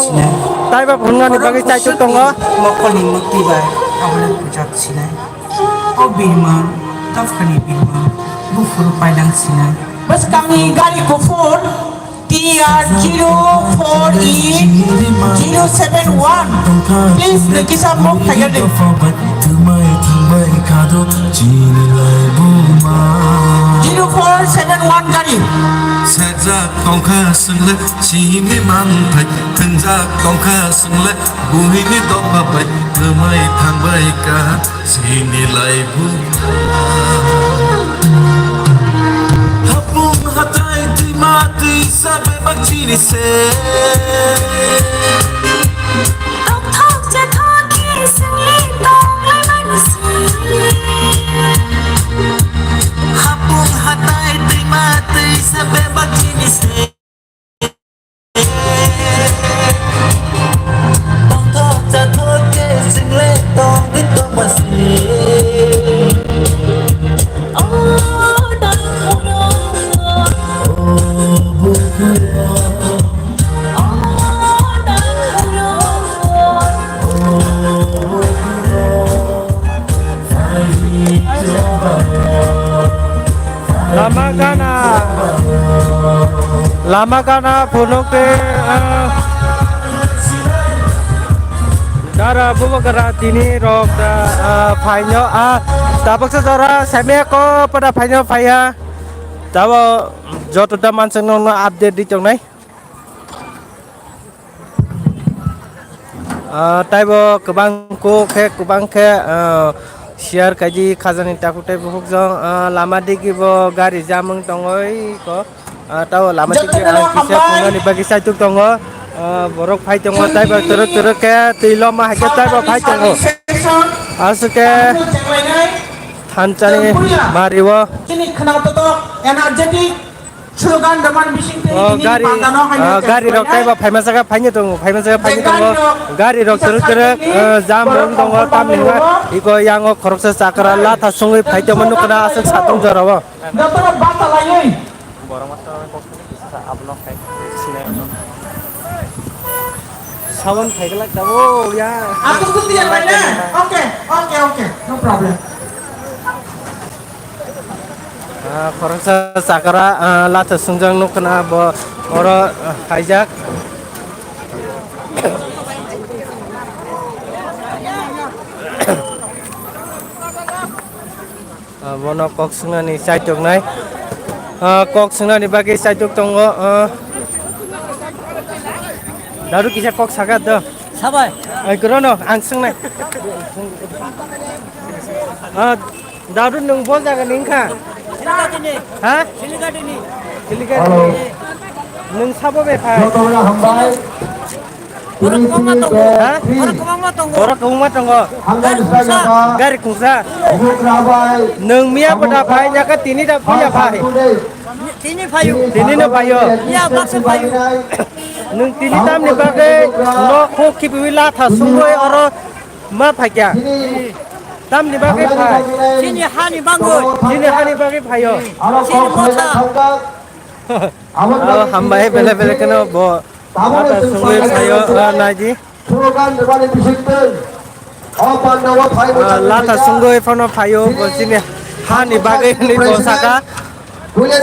taibo phunuknani bagwi chaichuk tongo. Mokolni mukti bai abono pujak sinai. O birman, dophani birman, buphuru paidang sinai. Bwskangni gari kuphur T R zero four E zero seven one. Please, nokisa mok khayo de. Zero four seven one gari. Sejak tongkha swngle chini manthai, thwngjak tongkha swngle buhini dopha bai twmai thangbai ka. Chini lai bu hapung hatai twima twisa bebak chini se. Tokthok chethok khe sengli tonglaimani se. Hapung hatai twima twisa bebak chini se. Lama gana, lama gana phunuk tei, ah, dara bubagra tini rok da, ah, phaino, ah, tabuksa jora semi ko pada phaino phaiya. Tabo joto da mansang no update di tongnai. Ah, taibo kwbang kuk khe, kwbang khe, ah, share khaidi khajani takhuk tei bukhuk jong, ah, lama digi bo gari jamung tongoi ko, ah, tao lama digi ang kisa phunani bagwi saituk tongo, ah, borok phai tongo, taibo turuk turuk khe twi loma hai khe taibo phai tongo. Aswk khe thanchani mario. Chini khwnao to energetic. Slogan rwmani bisingtwi o tini gari, panda no hai ah, no gari rok taibo phaima jaga phaino tongo, phaima jaga phaino tongo. Gari rok twrwk twrwk, ah, jam rok tongo, tamni hwnba iko yango khoroksa chakra latha sungwi phai tongma nukha na aswk satung jorao. Jotono bata laiwi. Borok masa abono khai sinai. Sawan phai glak tabo ya. Aku tuh dia lainnya. Oke, oke, oke. No problem. Ah, khoroksa chakra, ah, latha sungjak nukha na bo oro, ah, haijak. Ah, bono kok swngnani chaitok nai. Ah, kok swngnani bagwi chaitok tongo. Ah, daru kisa kok saka do. Sabai. Ai, korono, ang swngnai. Ah, Dadu, nwng bo jaga ni wngkha? Silikatini. Ha? Silikatini. Silikatini. Nwng sabo be phai? Jotono hambai. Borok kwbangma tongo. Ha? Borok kwbangma tongo. Borok kwbangma tongo. Gari kungsa. Gari kungsa. Nwng miya bwda phai, nyaka tini da puya phai. Tini phaio. Tini no phaio. Miya baksa phaio. Nwng tini tamni bagwi nok huk khibiwi latha sungwi oro ma phaikya. Tamni bagwi phai? Chini hani bagwi. Chini hani bagwi phaio. Chini motha. Ah, hambai, bele bele kheno bo latha sungwi phaio, ah, naidi. Ah, latha sungwi phano phaio, bo chini hani bagwi hinwi bo saka.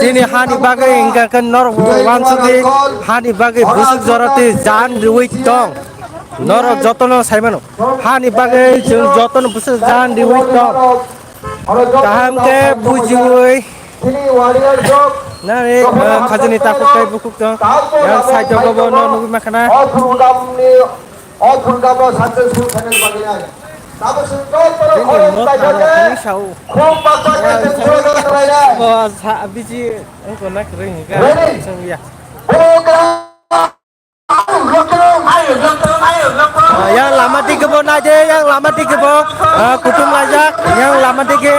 Chini hani bagwi hingka khe norok bo wansugwi hani bagwi busuk joroti jan riwi tong. Norok jotono saimano. Hani bagwi chwng jotono bwswk jan riwi tong. Kaham khe bujiwi. Nani, eh, khajani takhuk tei bukhuk tong. Yang side o bobo no nugwi makhana. Bini motha rok ni sao. Bo sa biji wngkha na kwrwi hwnkha. Chwng ya. Yang lama dik kebo naide, yang lama dik kebo, ah, kutung laijak, yang lama dik ke.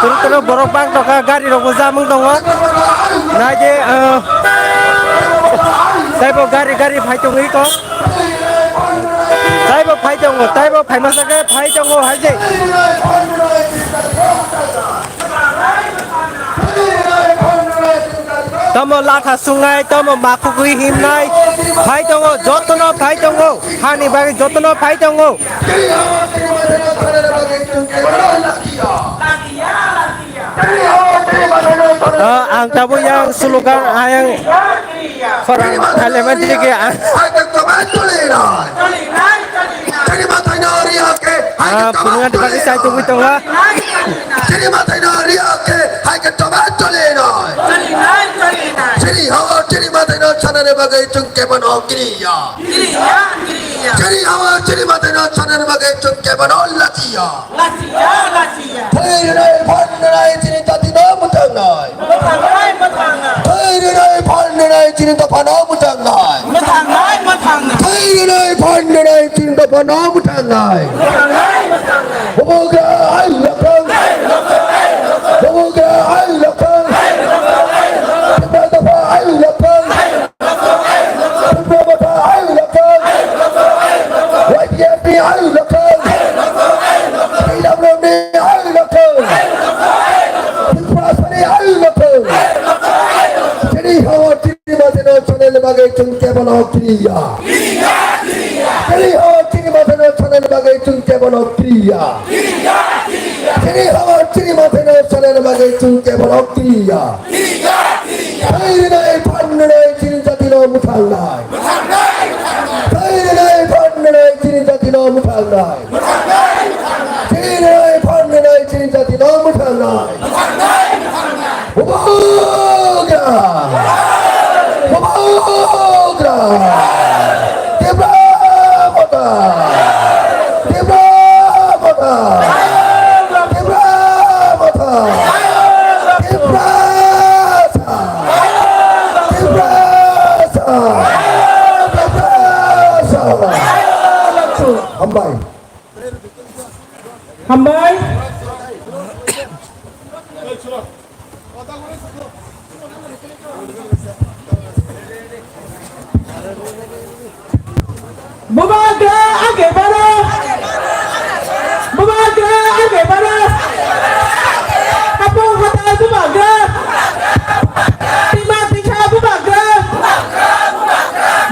Turu turu borok bang tongkha, gari rok bo jamung tongo. Naide, ah, Taibo gari gari phai tongwi kok. Taibo phai tongo, taibo phai masa khe phai tongo hai je. Tamo latha sungnai, tamo makhugwi himnai phai tongo, jotono phai tongo, hani bagwi jotono phai tongo. Ah, ang tabuk yang slogan ayang khorang thailaima digi ang. Ah, pungan tebak isai tugui tongo. Chini hao chini mathaino sanani bagwi chwng kebono kiriya. Chini hao chini mathaino sanani bagwi chwng kebono lachiya. Lachiya, lachiya. Thwi rwnai phan rwnai chini jatino mwthangnai. Mwthangnai, mwthangnai. Thwi rwnai phan rwnai chini dophano mwthangnai. Mwthangnai, mwthangnai. Thwi rwnai phan rwnai chini dophano mwthangnai. Mwthangnai, mwthangnai. Bubagra hai lokthang. Bubagra hai lokthang. Tipra dopha hai lokthang. Tipra motha hai lokthang. Y P F ni hai lokthang. T W ni hai lokthang. Tiprasani hai lokthang. Chini hao chini mathaino sanani bagwi chwng kebono kiriya. Chini hao chini mathaino sanani bagwi chwng kebono kiriya. Chini hao chini mathaino sanani bagwi chwng kebono kiriya. Thwi rwnai phan rwnai chini jatino mwthangnai. Thwi rwnai phan rwnai chini jatino mwthangnai. Thwi rwnai phan rwnai chini jatino mwthangnai. Bubagra! Bubagra! Tipra motha! Tipra motha! Tipra motha! Tiprasa! Tiprasa! Tiprasa! Hambai. Hambai. Bubagra age baro. Bubagra age baro. Hapung hatai bubagra. Tima tikha bubagra.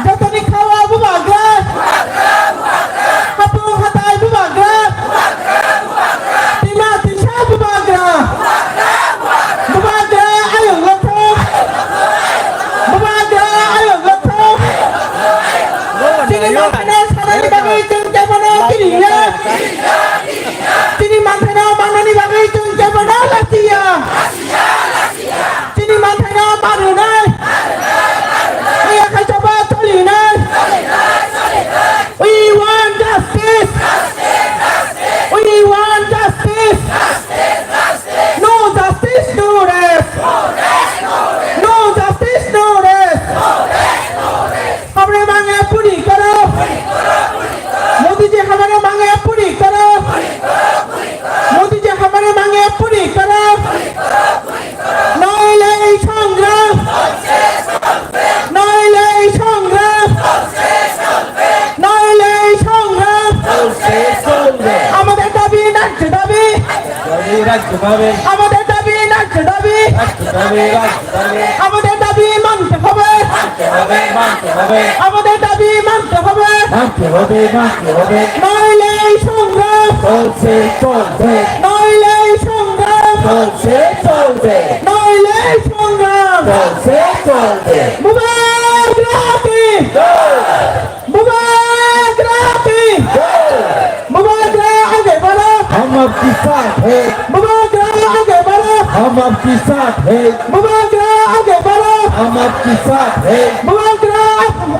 Jotoni khawa bubagra. Hapung hatai bubagra. Tima tikha bubagra. Bubagra ayung lokthong. Bubagra ayung lokthong. Chini mathaino sanani bagwi chwng kebono kiriya. Chini mathaino manani bagwi chwng kebono lachiya. Chini mathaino manunai. Iya khaisaba cholinai. We want justice. We want justice. No justice, no rest. No justice, no rest. Hamre mange puri karo. Modi ji hamre mange puri karo. Modi ji hamre mange puri karo. Noile ei songram. Noile ei songram. Noile ei songram. Amader dabi, ন্যায্য dabi. Dabi, ন্যায্য dabi. Amader dabi, ন্যায্য dabi. Dabi, ন্যায্য dabi. Amader dabi mante hobe. Mante hobe, mante hobe. Amader dabi mante hobe. Mante hobe, mante hobe. Noile ei songram. চলছে, চলবে। Noile ei songram. চলছে, চলবে। Noile ei songram. চলছে, চলবে। Bubagra ki. জয়। Bubagra ki. জয়। Bubagra age baro. हम आपके साथ हैं। Bubagra age baro. हम आपके साथ हैं। Bubagra age baro. हम आपके साथ हैं। Bubagra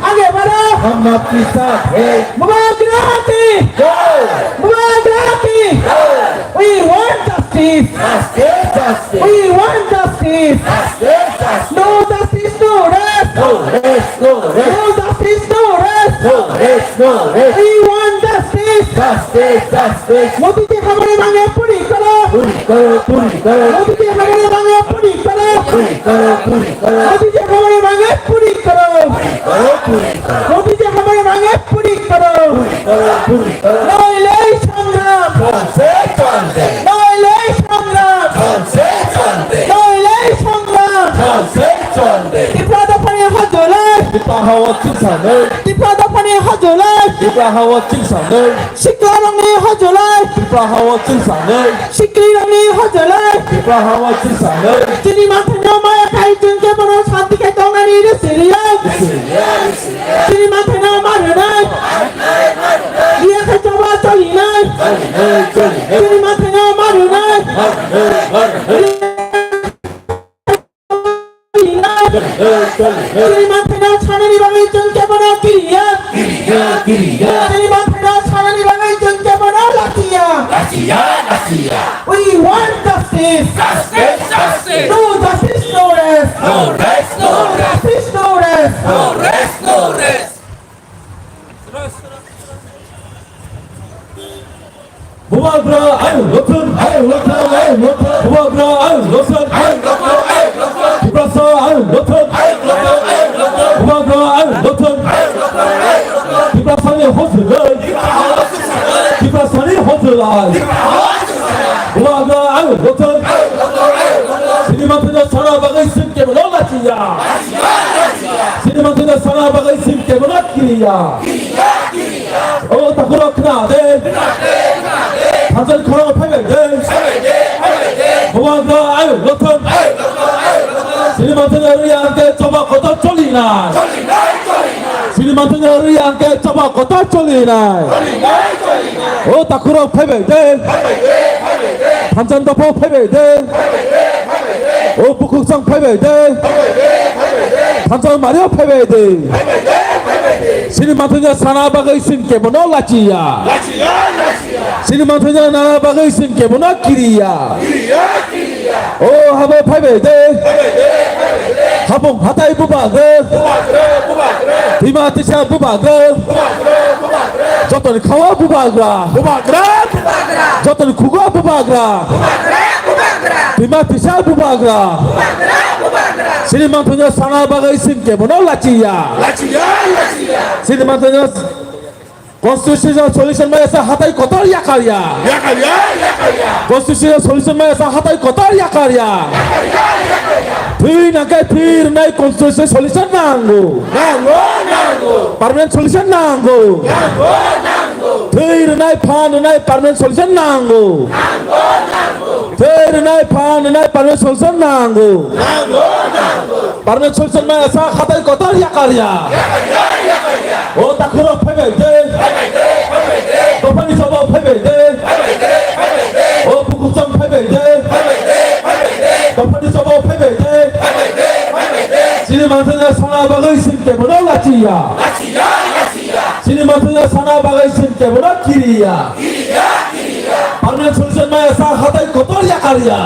age baro. हम आपके साथ हैं। Bubagra ki. Joy. Bubagra ki. Joy. We want justice. Justice, justice. We want justice. Justice, justice. No justice, no rest. No rest, no rest. No justice, no rest. No rest, no rest. We want justice. Justice, justice. Modi ji hamre mange puri karo. Puri karo, puri karo. Modi ji hamre mange puri karo. Puri karo, puri karo. Modi ji hamre mange puri karo. Modi যে খবর মাঙে পুরি করো। পুরি করো, পুরি করো। নইলে সংগ্রাম। চলছে চলবে। নইলে সংগ্রাম। চলছে চলবে। নইলে সংগ্রাম। চলছে চলবে। ত্রিপুরা দফানি হজলে। ত্রিপুরা হাওয়া চিকিৎসা নেই। ত্রিপুরা দফানি হজলে। ত্রিপুরা হাওয়া চিকিৎসা নেই। Sikrarokni hojolai. Tripura hao chwngsa nai. Sikrarokni hojolai. Tripura hao chwngsa nai. Chini manthangno maya khai chwng kebono shanti khai tongnani rwsiriya. Chini manthangno ma rwnai. Iya khai choba cholinai. Chini manthangno ma rwnai. Chini manthangno sanani bagwi chwng kebono kiriya. Kiriya, kiriya. Chini manthangno sanani bagwi chwng kebono lachiya. Lachiya, lachiya. We want justice. Justice, justice. No justice, no rest. No rest, no rest. Justice, no rest. No rest, no rest. Bubagra ayuk lothun, ayuk lothun, ayuk lothun. Bubagra ayuk lothun, ayuk lothun, ayuk lothun. Tiprasa ayuk lothun, ayuk lothun, ayuk lothun. Bubagra ayuk lothun, ayuk lothun, ayuk lothun. Tiprasani hojolai, Tiprasani hojolai. Bubagra ayuk lothun, ayuk lothun, ayuk lothun. Chini manthangno sana bagwi chwng kebono lachiya. Chini manthangno sana bagwi chwng kebono kiriya. O takhurok khna de. Thansa ni khorang phaibai de. Bubagra ayuk lothun. Chini manthangno rwya hwnkhe choba kotor cholinai. Chini manthangno rwya hwnkhe choba kotor cholinai. O takhurok phaibai de. Thansa ni dopha phaibai de. O bukhuk chwng phaibai de. Thansa ni mario phaibai de. Chini manthangno sana bagwi chwng kebono lachiya. Chini manthangno nana bagwi chwng kebono kiriya. O habo phaibai de. Habung hatai bubagra. Twima tisa bubagra. Jotoni khawa bubagra. Bubagra. Jotoni khugo bubagra. Twima tisa bubagra. Chini manthangno sana bagwi chwng kebono lachiya. Chini manthangno constitutional solution maya sa hatai kotor yakarya. Yakarya, yakarya. Constitutional solution maya sa hatai kotor yakarya. Yakarya, yakarya. Thwi nangkhe thwi rwnai constitutional solution nango. Nango, nango. Permanent solution nango. Nango, nango. Thwi rwnai, phan rwnai permanent solution nango. Nango, nango. Thwi rwnai, phan rwnai permanent solution nango. Nango, nango. Permanent solution maya sa hatai kotor yakarya. O takhurok phaibai de. Dophani choba phaibai de. O bukhuk chwng phaibai de. Dophani choba phaibai de. Chini manthangno sana bagwi chwng kebono lachiya. Chini manthangno sana bagwi chwng kebono kiriya. Permanent solution maya sa hatai kotor yakarya.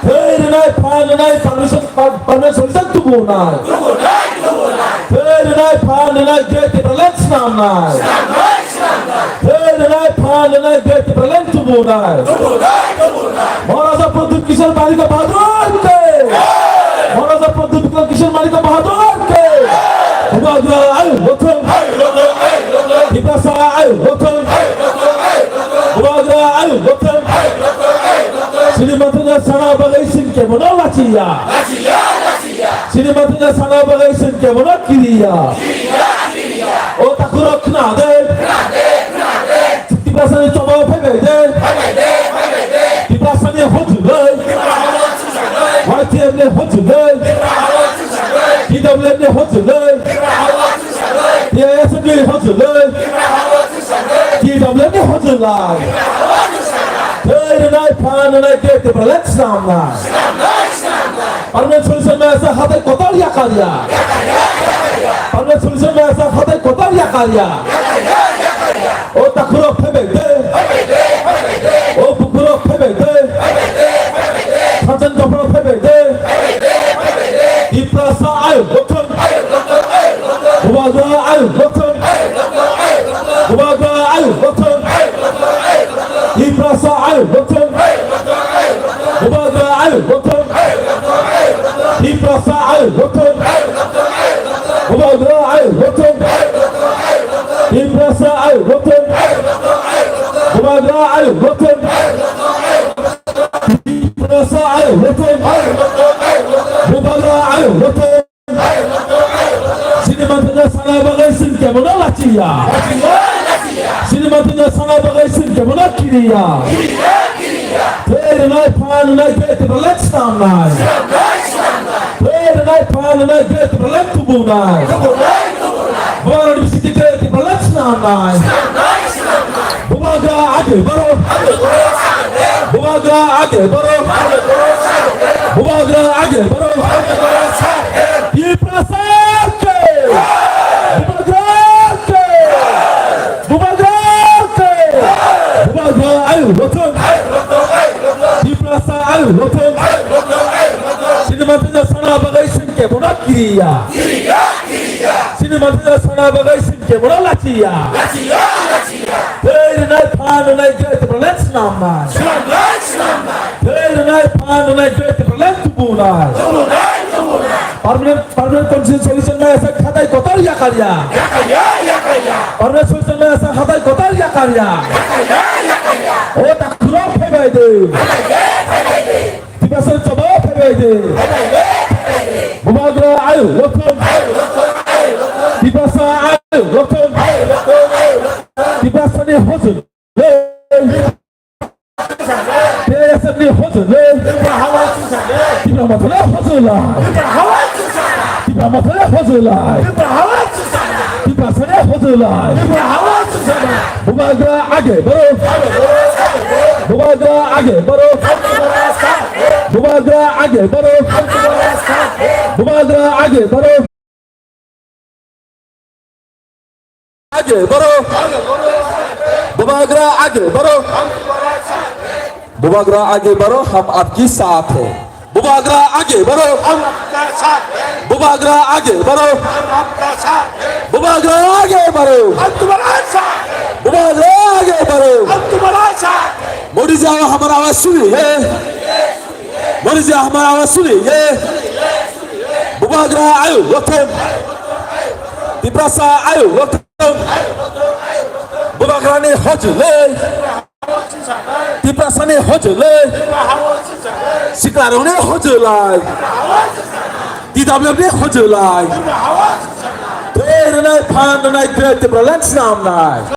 Thwi rwnai, phan rwnai, permission, per-, permanent solution tubunai. Thwi rwnai, phan rwnai, Great Tipraland snamnai. Thwi rwnai, phan rwnai, Great Tipraland tubunai. Maharaja Pradyut Kishore Manikya Bahadur ke. Maharaja Pradyut Kishore Manikya Bahadur ke. Bubagra ayuk lothun. Tiprasa ayuk lothun. Bubagra ayuk lothun. Chini manthangno sana bagwi chwng kebono lachiya. Chini manthangno sana bagwi chwng kebono kiriya. O takhurok khna de. Tiprasani choba phaibai de. Tiprasani hojolai. Y T F ni hojolai. T W F ni hojolai. T I S F ni hojolai. T W F ni hojolai. Thwi rwnai, phan rwnai, Great Tipraland snamnai. Permanent solution maya sa hatai kotor yakarya. Permanent solution maya sa hatai kotor yakarya. O takhurok phaibai de. O bukhurok phaibai de. Thansa ni dophano phaibai de. Tiprasa ayuk lothun. Bubagra ayuk lothun. Bubagra ayuk lothun. Tiprasa ayuk lothun. Bubagra ayuk lothun. Tiprasa ayuk lothun. Bubagra ayuk lokthung. Tiprasa ayuk lokthung. Bubagra ayuk lokthung. Tiprasa ayuk lokthung. Bubagra ayuk lokthung. Chini manthokno sana bagwi chwng kebono lachiya. Chini manthokno sana bagwi chwng kebono kiriya. Tei rwnai phan rwnai tei tei belai snamnai. Tei rwnai phan rwnai tei tei belai tubunai. Borok ni bisingtwi tei tei belai snamnai. Bubagra age baro. Bubagra age baro. Bubagra age baro. Tiprasa ke. Bubagra ke. Bubagra ke. Bubagra ayuk lokthung. Tiprasa ayuk lokthung. Chini manthokno sana bagwi chwng kebono kiriya. Chini manthokno sana bagwi chwng kebono lachiya. Tei rwnai phan rwnai tei tei belai snamnai. Tei rwnai phan rwnai tei tei belai tubunai. Permanent, permanent constitution solution nai asa hatai kotor yakarya. Permanent solution nai asa hatai kotor yakarya. O takhurok phaibai de. Tiprasa chobao phaibai de. Bubagra ayuk lokthung. Tiprasa ayuk lokthung. Tiprasa ni hojol le. Tiprasa ni hojol le. Tipra manthokno hojol lai. Tipra manthokno hojol lai. Tiprasa ni hojol lai. Bubagra age baro. Bubagra age baro. Bubagra age baro. Bubagra age baro. आगे बढ़ो। बुबाग्रा आगे बढ़ो। बुबाग्रा आगे बढ़ो, हम आपकी साथ हैं। बुबाग्रा आगे बढ़ो। हम आपका साथ हैं। बुबाग्रा आगे बढ़ो। हम आपका साथ हैं। बुबाग्रा आगे बढ़ो। हम तुम्हारा साथ हैं। बुबाग्रा आगे बढ़ो। हम तुम्हारा साथ हैं। मोदी जी, हमारा आवाज सुनिए। मोदी जी, हमारा आवाज सुनिए। Bubagra ayuk lokthung. Tiprasa ayuk lokthung. Bubagrani hojol le. Tiprasani hojol le. Siklarokni hojol lai. T W F ni hojol lai. Tei rwnai phan rwnai tei Tipraland snamnai.